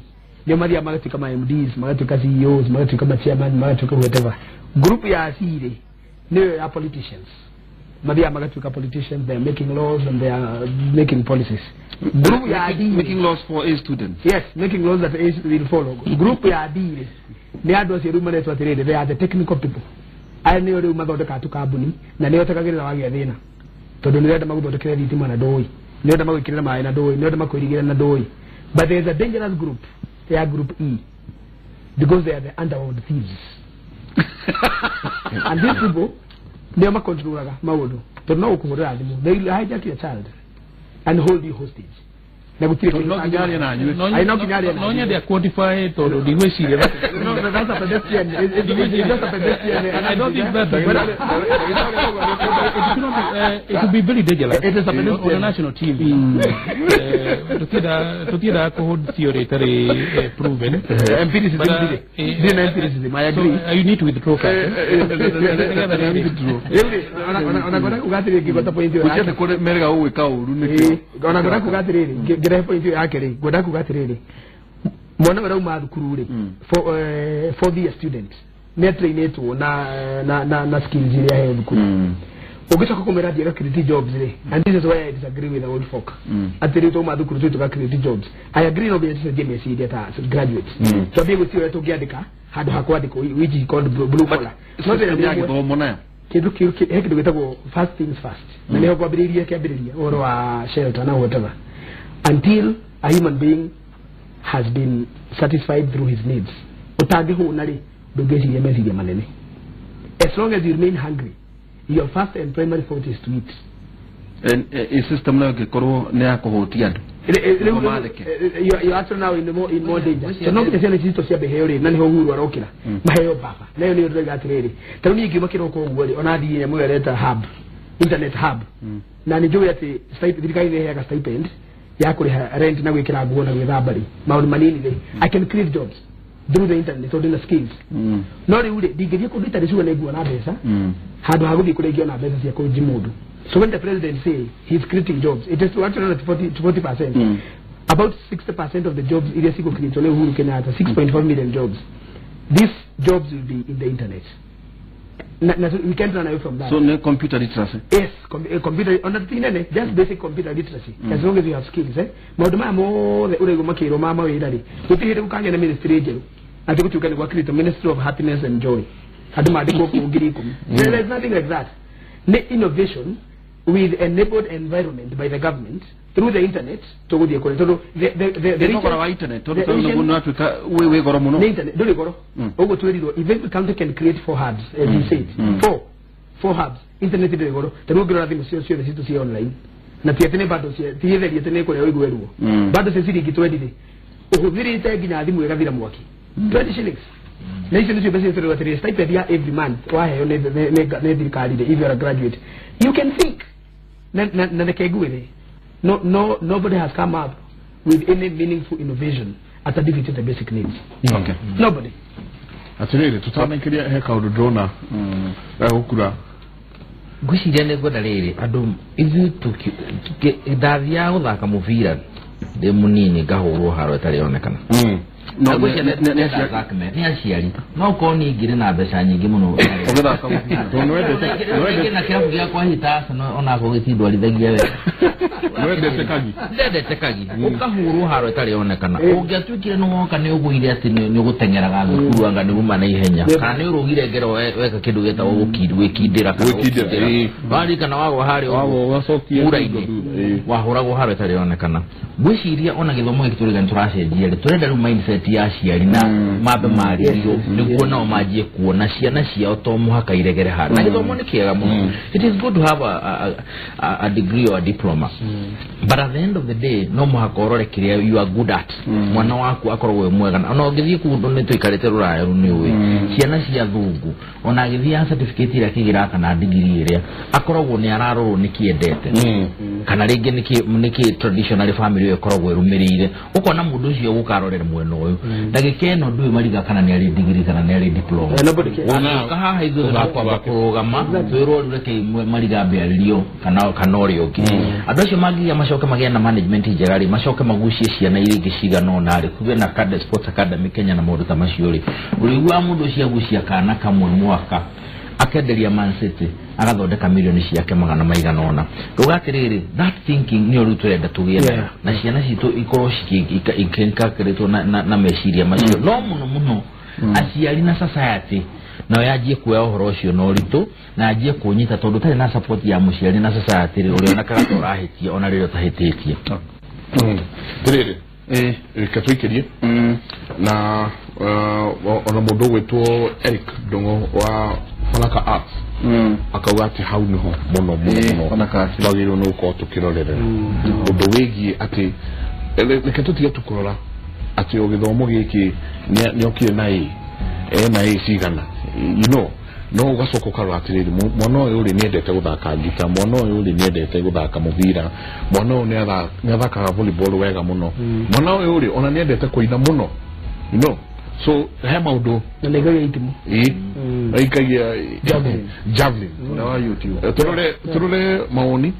nĩo mathiaga magatuĩka ma MDs magatuĩka CEOs magatuĩka ma chairman magatuĩka whatever. Group ya C rĩ nĩyo ya politicians mathiaga magatuĩka politicians, they are making laws and they are making policies. Group ya D making laws for A students. Yes, making laws that A will follow. Group ya D rĩ nĩ andũ acio rĩu maretwo atĩrĩrĩ they are the technical people. Aya nĩo rĩu mathondekaga tũkambuni na nĩo tekagĩrĩra wagĩa thĩna tondũ nĩrenda magũthondekere thitima na ndũĩ nĩrenda magwĩkĩrĩra maĩ na ndũĩ nĩrenda makwĩrigĩre na ndũĩ. But there is a dangerous group ya group E because they are the underworld thieves. And these people Nĩo makontrolaga maũndũ tondũ no ũkũhũrĩra thimũ, they will hijack your child and hold you hostage. Na gũtirĩ no nginya arie na nyuĩ. No nginya arie na no nyende quantify tondũ ndigwĩciria. No, that's a pedestrian. It's just a pedestrian. And I don't think that it would be very dangerous. It is a pedestrian on a national TV. Tutienda kũhold theory ĩtarĩ proven. Empiricism. Empiricism. I agree. So you need to withdraw first. Ona ngona kuga atĩrĩrĩ ngĩgweta point ĩyo yake. Gũtiatĩ kũrĩ merega gũgwĩka ũru nĩkĩo. Ona ngona kuga atĩrĩrĩ ngĩrehe point ĩyo yake rĩ, ngwenda kuga atĩrĩrĩ mwana ũrĩa auma thukuru rĩ, fourth year student nĩ atrainĩtwo na skills iria aheo thukuru. Ũngĩcoka kũmwĩra athiĩ agacreate jobs rĩ, and this is why I disagree with the old folk, atĩ rĩu twauma thukuru tũthiĩ tũgacreate jobs. I agree no nginya tũcenjie meciria ta graduates, twambie gwĩciria ũrĩa tũngĩandĩka handũ ha kwandĩkwo, which is called blue collar. No system ya gĩthomo nayo kĩndũ kĩu he kĩndũ gĩtagwo first things first, na nĩho kwambĩrĩirie kĩambĩrĩria ũhoro wa shelter na whatever, until a human being has been satisfied through his needs. Ũtangĩhũna rĩ, ndũngĩciria meciria manene. As long as you remain hungry, your first and primary thought is to eat. System nayo ĩngĩkorwo nĩ ya kũhũtia andũ, you are actually now in more danger. So no nginya ciana citũ ciambe iheo rĩ, na nĩho Uhuru arokĩra maheo baba, nayo nĩyo ndĩroiga atĩrĩrĩ, ta rĩu niĩ ngiuma kĩroko ũguo rĩ, ona thiĩ nyamũ ĩyo ĩreta hub, internet hub, na nĩ njũĩ atĩ thirikari nĩ ĩheaga stipend ya kũrĩha rent na gwĩkĩra nguo na gwĩthamba rĩ, maũndũ manini rĩ, I can create jobs through the internet tondũ ndĩna skills. No rĩu rĩ, ndingĩthiĩ kũndũ itarĩ sure nĩ nguona mbeca, handũ ha gũthiĩ kũrĩa ingĩona mbeca cia kũnji mũndũ. So when the president say he's creating jobs, it is actually not 40%. About 60% of the jobs iria cigũ create nĩ Uhuru Kenyatta, 6.5 million jobs. These jobs will be in the internet. We can't run away from that. So no computer literacy. Yes, computer on the nene, just basic computer literacy. As long as you have skills, maũndũ maya mothe ũraigua makĩrwo ma mawĩra rĩ, gũtirĩ hĩndĩ gũkagĩa na ministry njerũ atĩ gũtuĩka nĩ gwa create a ministry of happiness and joy, andũ mandĩkwo kũu 10,000. There is nothing like that. Nĩ innovation with enabled environment by the government through the internet tũgũthiĩ kũrĩa tondũ the thogora wa internet tondũ nĩguo nĩwatuĩka wĩ goro mũno. Nĩ internet ndũrĩ goro. Ũguo twĩrirwo even county can create 4 hubs as you said, 4 hubs. Internet ndũrĩ goro ta rĩu ũngĩrora thimũ cio ciothe citũ cia online, na ti atĩ nĩ bado cia ti gĩtheri atĩ nĩ kũrĩa ũigue ruo, bado cia ciringi 20 rĩ, ũhũthĩrĩte nginya thimũ ĩgathira mwaki 20 shillings. Na icio nĩcio mbeca tũrĩ atĩrĩ stipend ya every month waheo nĩ thirikari rĩ, if you are a graduate you can think. Na reke ngwĩre, no nobody has come up with any meaningful innovation at a defeated the basic needs. Okay. Nobody. Atĩrĩrĩ, tũtanaikĩria he kaũndũ ndĩrona gũkura ngwĩciria nĩ ngwenda rĩrĩ andũ ithuĩ ndathiaga gũthaka mũbira ndĩ mũnini ngahũrwo haro ĩtarĩ yonekana. Nĩ aciari no korwo niĩ ngĩrĩ na mbeca nyingĩ mũno ũgĩthaka mũbira tondũ na kĩrabu gĩakwa hita Arsenal onakorwo gĩtindwarithagia wega. Nĩwendete kagi? Ndendete kagi. Ũkahũrwo haro ĩtarĩ yonekana. Ũngĩatuĩkire nĩ woka nĩ ũgũire atĩ nĩ ũgũteng'eraga thukuru anga nĩ uma na ihenya kana nĩ ũrũgire ngero weka kĩndũ gĩtagwo gwĩkindĩra kana gũkindĩra waririkana wagwa harĩa ũguo kura-inĩ wahũragwo haro ĩtarĩ yonekana. Ngwĩciria ona gĩthomo gĩkĩ tũrauga nĩ tũracenjia rĩ, tũrenda rĩu mindset ya aciari na mambe marĩrio nĩguo nao manjie kuona ciana ciao to mũhaka iregere handũ. Na gĩthomo nĩ kĩega mũno. It is good to have a degree or a diploma, but at the end of the day no mũhaka ũrore kĩrĩa you are good at. Mwana waku akoragwo wĩ mwega ona ũngĩthiĩ kũndũ nĩ tũikarĩte rũraya rũu nĩ ũĩ ciana cia thungu ona agĩthiĩ certificate ĩrĩa akĩgĩra kana degree ĩrĩa akoragwo nĩ ararorwo nĩ kĩendete kana rĩngĩ nĩkĩ traditional family ĩyo ĩkoragwo ĩrũmĩrĩire. Ũkona mũndũ ũcio gũkarorera mwena ũyũ ndagĩka ĩno ndũĩ mariga kana nĩ arĩ degree kana nĩ arĩ diploma. Ũka haha ithuĩ tũkwamba kũrũgama twĩrwo rĩu reke mariga ambĩrĩrio kana ũrĩa ũngĩ. Andũ acio mangĩgĩa macoke magĩe na management njega rĩ, macoke magucie ciana iria ingĩ cigana ũna rĩ, kũgĩe na Sports Academy Kenya na maũndũ ta macio rĩ, ũrĩiguaga mũndũ ũcio agucia kana kamwe mwaka akenderia Man City agathondeka milioni ciake magana maigana ũna. Ndauga atĩrĩrĩ, that thinking nĩyo rĩu tũrenda tũgĩe nayo na ciana citũ ikorwo cikĩinculcatewo na meciria macio. No mũno mũno aciari na society nao yanjie kuoya ũhoro ũcio na ũritũ na yanjie kũũnyita tondũ ũtarĩ na support ya mũciari na society rĩ, ũrĩonekaga ta ũrahĩtia ona rĩrĩa ũtahĩtĩtie. Atĩrĩrĩ, reke tũikĩrie na ona mũndũ ũgwĩtwo Eric Ndung'u wa Fanaka Arts Akauga atĩ hau nĩho mũno mũno mũno twagĩrĩirwo nĩ gũkorwo tũkĩrorerera ũndũ wĩgiĩ atĩ reke tũtige tũkũrora atĩ o gĩthomo gĩkĩ nĩokire na A na A cigana, you know, no ũgacoka ũkarora atĩrĩrĩ, mwana ũyũ rĩ nĩendete gũthaka ngita, mwana ũyũ rĩ nĩendete gũthaka mũbira, mwana ũyũ nĩathakaga volleyball wega mũno, mwana ũyũ rĩ ona nĩendete kũina mũno, you know. So he maũndũ na nĩaikagia itimũ, aikagia javelin. Tũrore mawoni,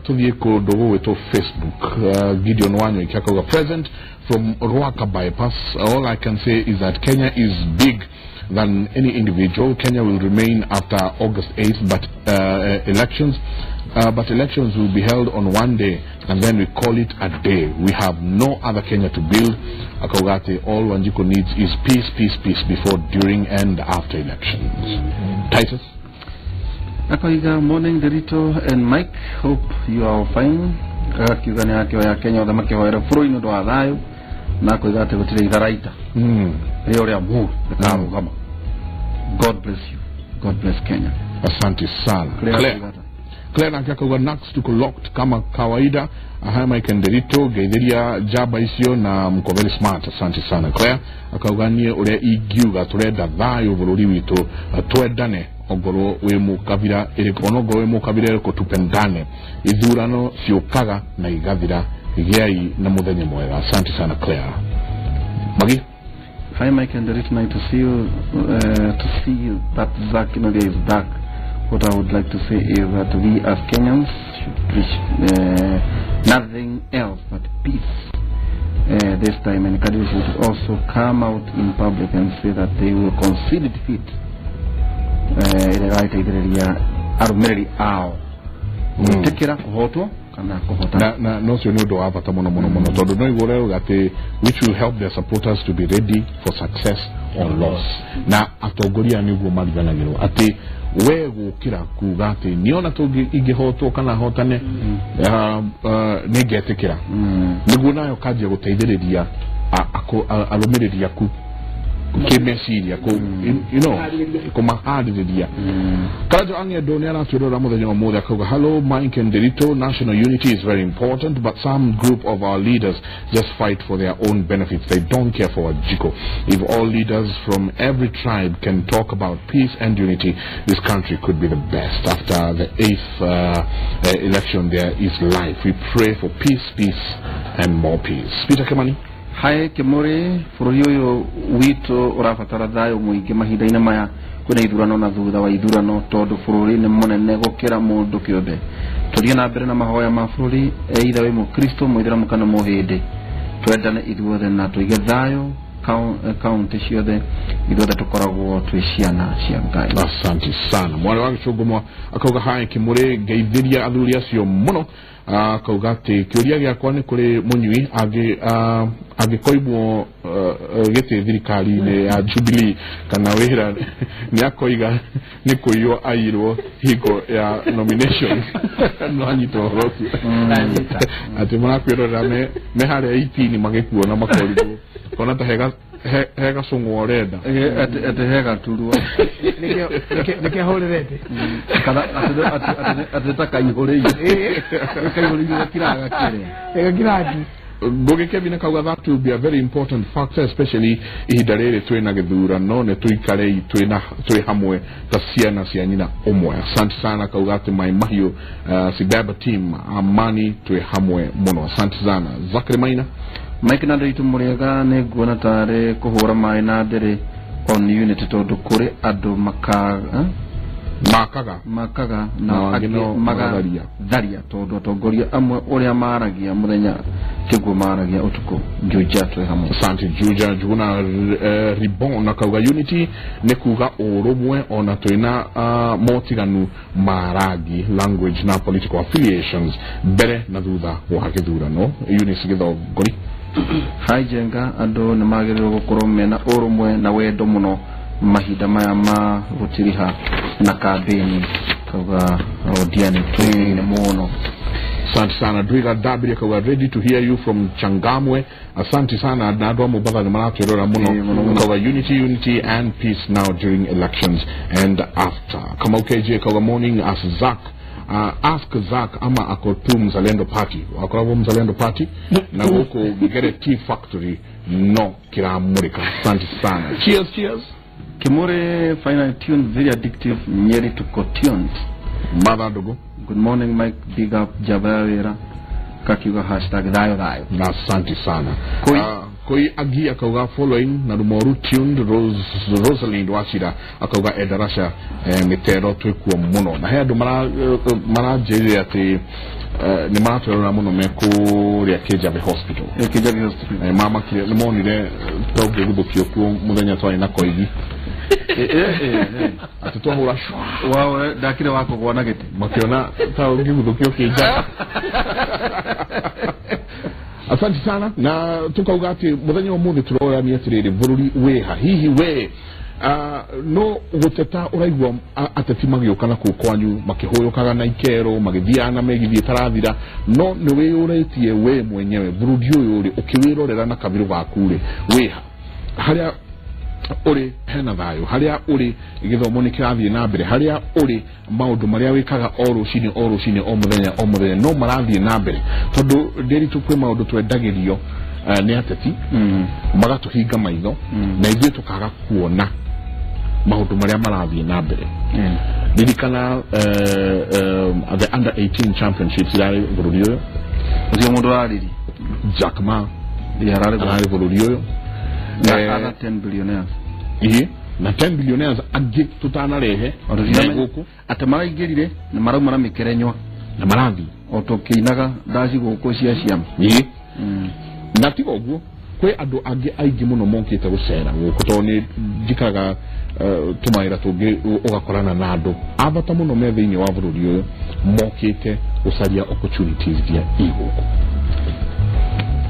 tũthiĩ kũndũ gũgwĩtwo Facebook. Gideon Wanyoike akauga present from Ruaka bypass. All I can say is that Kenya is big than any individual. Kenya will remain after August 8th, but elections will be held on one day, and then we call it a day. We have no other Kenya to build. Akaugate, all Wanjiku needs is peace, peace, peace before, during, and after elections. Titus? Akauga, morning Derito and Mike, hope you are fine. Akiuga nĩ akĩoya Kenya othe makĩhoera bũrũri nĩ ũndũ wa thayũ, na akoiga atĩ gũtirĩ itharaita rĩa ũrĩa mũũru rĩkarũgama. God bless you. God bless Kenya. Asante sana. Claire nake akauga Nax tuko locked kama kawaida. Haya Mike Nderito geithiria jaba icio na mko very smart. Asante sana Claire. Akauga nie uria ingiuga turenda thayo bururi witu, twendane ongorwo wi mukabira iriko onongorwo wi mukabira iriko tupendane, ithurano ciukaga na igathira, giai na muthenya mwega. Asante sana Claire. Magi. Hi Mike and Derito, nice to see you. To see you that Zack Kinoria is back. What I would like to say is that we as Kenyans should preach nothing else but peace this time, and candidates should also come out in public and say that they will concede defeat. Na no cio nĩ ũndũ wa bata mũno mũno mũno tondũ no igũrũ rĩu atĩ which will help their supporters to be ready for success or loss. Na atongoria nĩguo mariganagĩrwo atĩ we gũkĩra kuga atĩ niona ingĩhotwo kana hotane nĩngetĩkĩra, nĩguo nayo kanjia gũteithĩrĩria arũmĩrĩri aku kĩmeciria, you know, kũmaharĩrĩria. Karajo Ang'endo nĩ aratwĩrora mũthenya wa ũmũthĩ akauga hello Mike and Derito, national unity is very important, but some group of our leaders just fight for their own benefits. They don't care for Wanjiku. If all leaders from every tribe can talk about peace and unity, this country could be the best. After the 8th election, there is life. We pray for peace, peace and more peace. Peter Kimani. Hi Kimuri, bũrũri ũyũ witũ ũrabatara thayũ mũingĩ mahinda-inĩ maya kwĩna ithurano na thutha wa ithurano tondũ bũrũri nĩ mũnene gũkĩra mũndũ kĩũmbe. Tũthiĩ na mbere na mahoya ma bũrũri, either wĩ mũkristo, mũithĩramu kana mũhĩndĩ, twendane ithuothe na tũige thayũ kaunti ciothe, ithuothe tũkoragwo twĩ ciana cia Ngai. Asante sana. Mwana wa Gĩcũngũmwa akauga hi Kimuri, ngeithĩria athuri acio mũno. Akauga atĩ kĩũria gĩakwa nĩ kũrĩ mũnyui angĩkoimwo gĩtĩ thirikari-inĩ ya Jubilee kana wĩra nĩ akoiga nĩ kũiywo aiyirwo hingo ya nomination. No anyita ũhoro ũcio atĩ marakwĩrorera me harĩa itini magĩkuona makorigwo kona ta he gacũng'wa ũrenda atĩ he gaturwa nĩkĩo ahũrĩrete kana atĩ ta kaihũrĩire gakiraga kĩrĩa gakiragi. Ngugi Kevin akauga that will be a very important factor, especially ihinda rĩrĩ twĩna gĩthurano nĩ tũikarei twĩ hamwe ta ciana cia nyina ũmwe. Asante sana. Akauga atĩ Mai Mahiũ, Sibaba team amani twĩ hamwe mũno. Asante sana. Zachary Maina. Mike na Nderitu mũrĩega, nĩ nguona tarĩ kũhũra maĩ na ndĩrĩ on unity tondũ kũrĩ andũ makaga na angĩ magatharia tondũ atongoria amwe ũrĩa maragia mũthenya tiguo maragia ũtukũ. Juja twĩ hamwe. Asante Juja. Njuguna Ribon akauga unity nĩ kuga ũrũmwe ona twĩna motiganu ma rangi, language na political affiliations mbere na thutha wa gĩthurano. Eunice Gĩthongori. Hi Jenga, andũ nĩ magĩrĩirwo gũkorwo mena ũrũmwe na wendo mũno mahinda maya ma gũtiriha na kambĩni. Kauga Rodiani twĩine mũno. Asante sana Ndwiga Dabiri akauga ready to hear you from Changamwe. Asante sana na andũ a Mombatha nĩ maratwĩrora mũno. Akauga unity unity and peace now during elections and after. Kamau KJ akauga morning as Zach. Ask Zach ama ako tu Mzalendo Party. Akoragwo Mzalendo Party na gũkũ Ngere Tea Factory no kiramurika. Asante sana. Cheers cheers. Kimore final tune very addictive Nyeri to tuned. Mother Dogo. Good morning Mike, big up Jabawera. Kakiuga hashtag thayo thayo. Na asante sana. Koi agi akauga following na rumoru tuned Rosalind Wachira akauga edarasha mitero twikuo muno. Na he andu maranjĩrire atĩ nĩ maratwĩrora mũno me kũrĩa Kijabe Hospital. Kijabe Hospital. Mamakire nĩ monire tũngĩguthũkio kuo mũthenya twarĩ na koigi. Atĩ twahũra wao ndakire wakũgwa na gĩtĩ makiona ta ũngĩguthũkio Kijabe. Asante sana na tukauga ati muthenya umuthi turorania atiriri bururi wiha hihi we no guteta uraigua ateti magiuka na kuu kwanyu makihuyukaga na ikero magithiaga na megithie tarathira no ni wiyuretie we mwenyewe bururi uyu uri ukiwirorera na kabiru gaku ri wiha haria uri hena thayo haria uri githomo ni kirathie na mbere haria uri maundu maria wikaga o rucini o rucini o muthenya no marathie na mbere tondu ndiritu kwi maundu twendagirio ni ateti magatuhinga maitho na ithuĩ tukaga kuona maundu maria marathie na mbere. Ririkana the under 18 championships irari bururi uyu ucio mundu arariri Jack Ma ararĩ bururi uyu na other 10 billionaires. Na 10 billionaires angĩ tutanarehe guku atĩ maraingĩrire na marauma na mĩkerenywa na marathi o tũkĩinaga ndaci gũkũ cia ciama. Na tiga ũguo kwĩ andũ angĩ aingĩ mũno mokĩte gũcera gũkũ tondũ nĩ njikaraga tũmawĩra tũngĩ ũgakorana na andũ a bata mũno me thĩinĩ wa bũrũri ũyũ mokĩte gũcaria opportunities iria i gũkũ.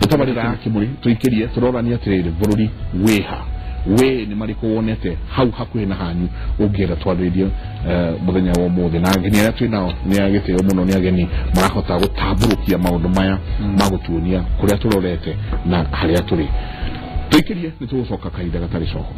Tabarĩra ya Kimuri tuikirie turorania atiriri bururi wiha we ni marĩkũ wonete hau hakuhĩ na hanyu ũngĩenda twarĩrie mũthenya wa ũmũthĩ na ageni arĩa twĩ nao nĩ a gĩtĩo mũno nĩ ageni marahota gũtambũrũkia maũndũ maya ma gũtuonia kũrĩa tũrorete na harĩa tũrĩ. Tũikirie nĩ tũgũcoka kahinda gatarĩ coho.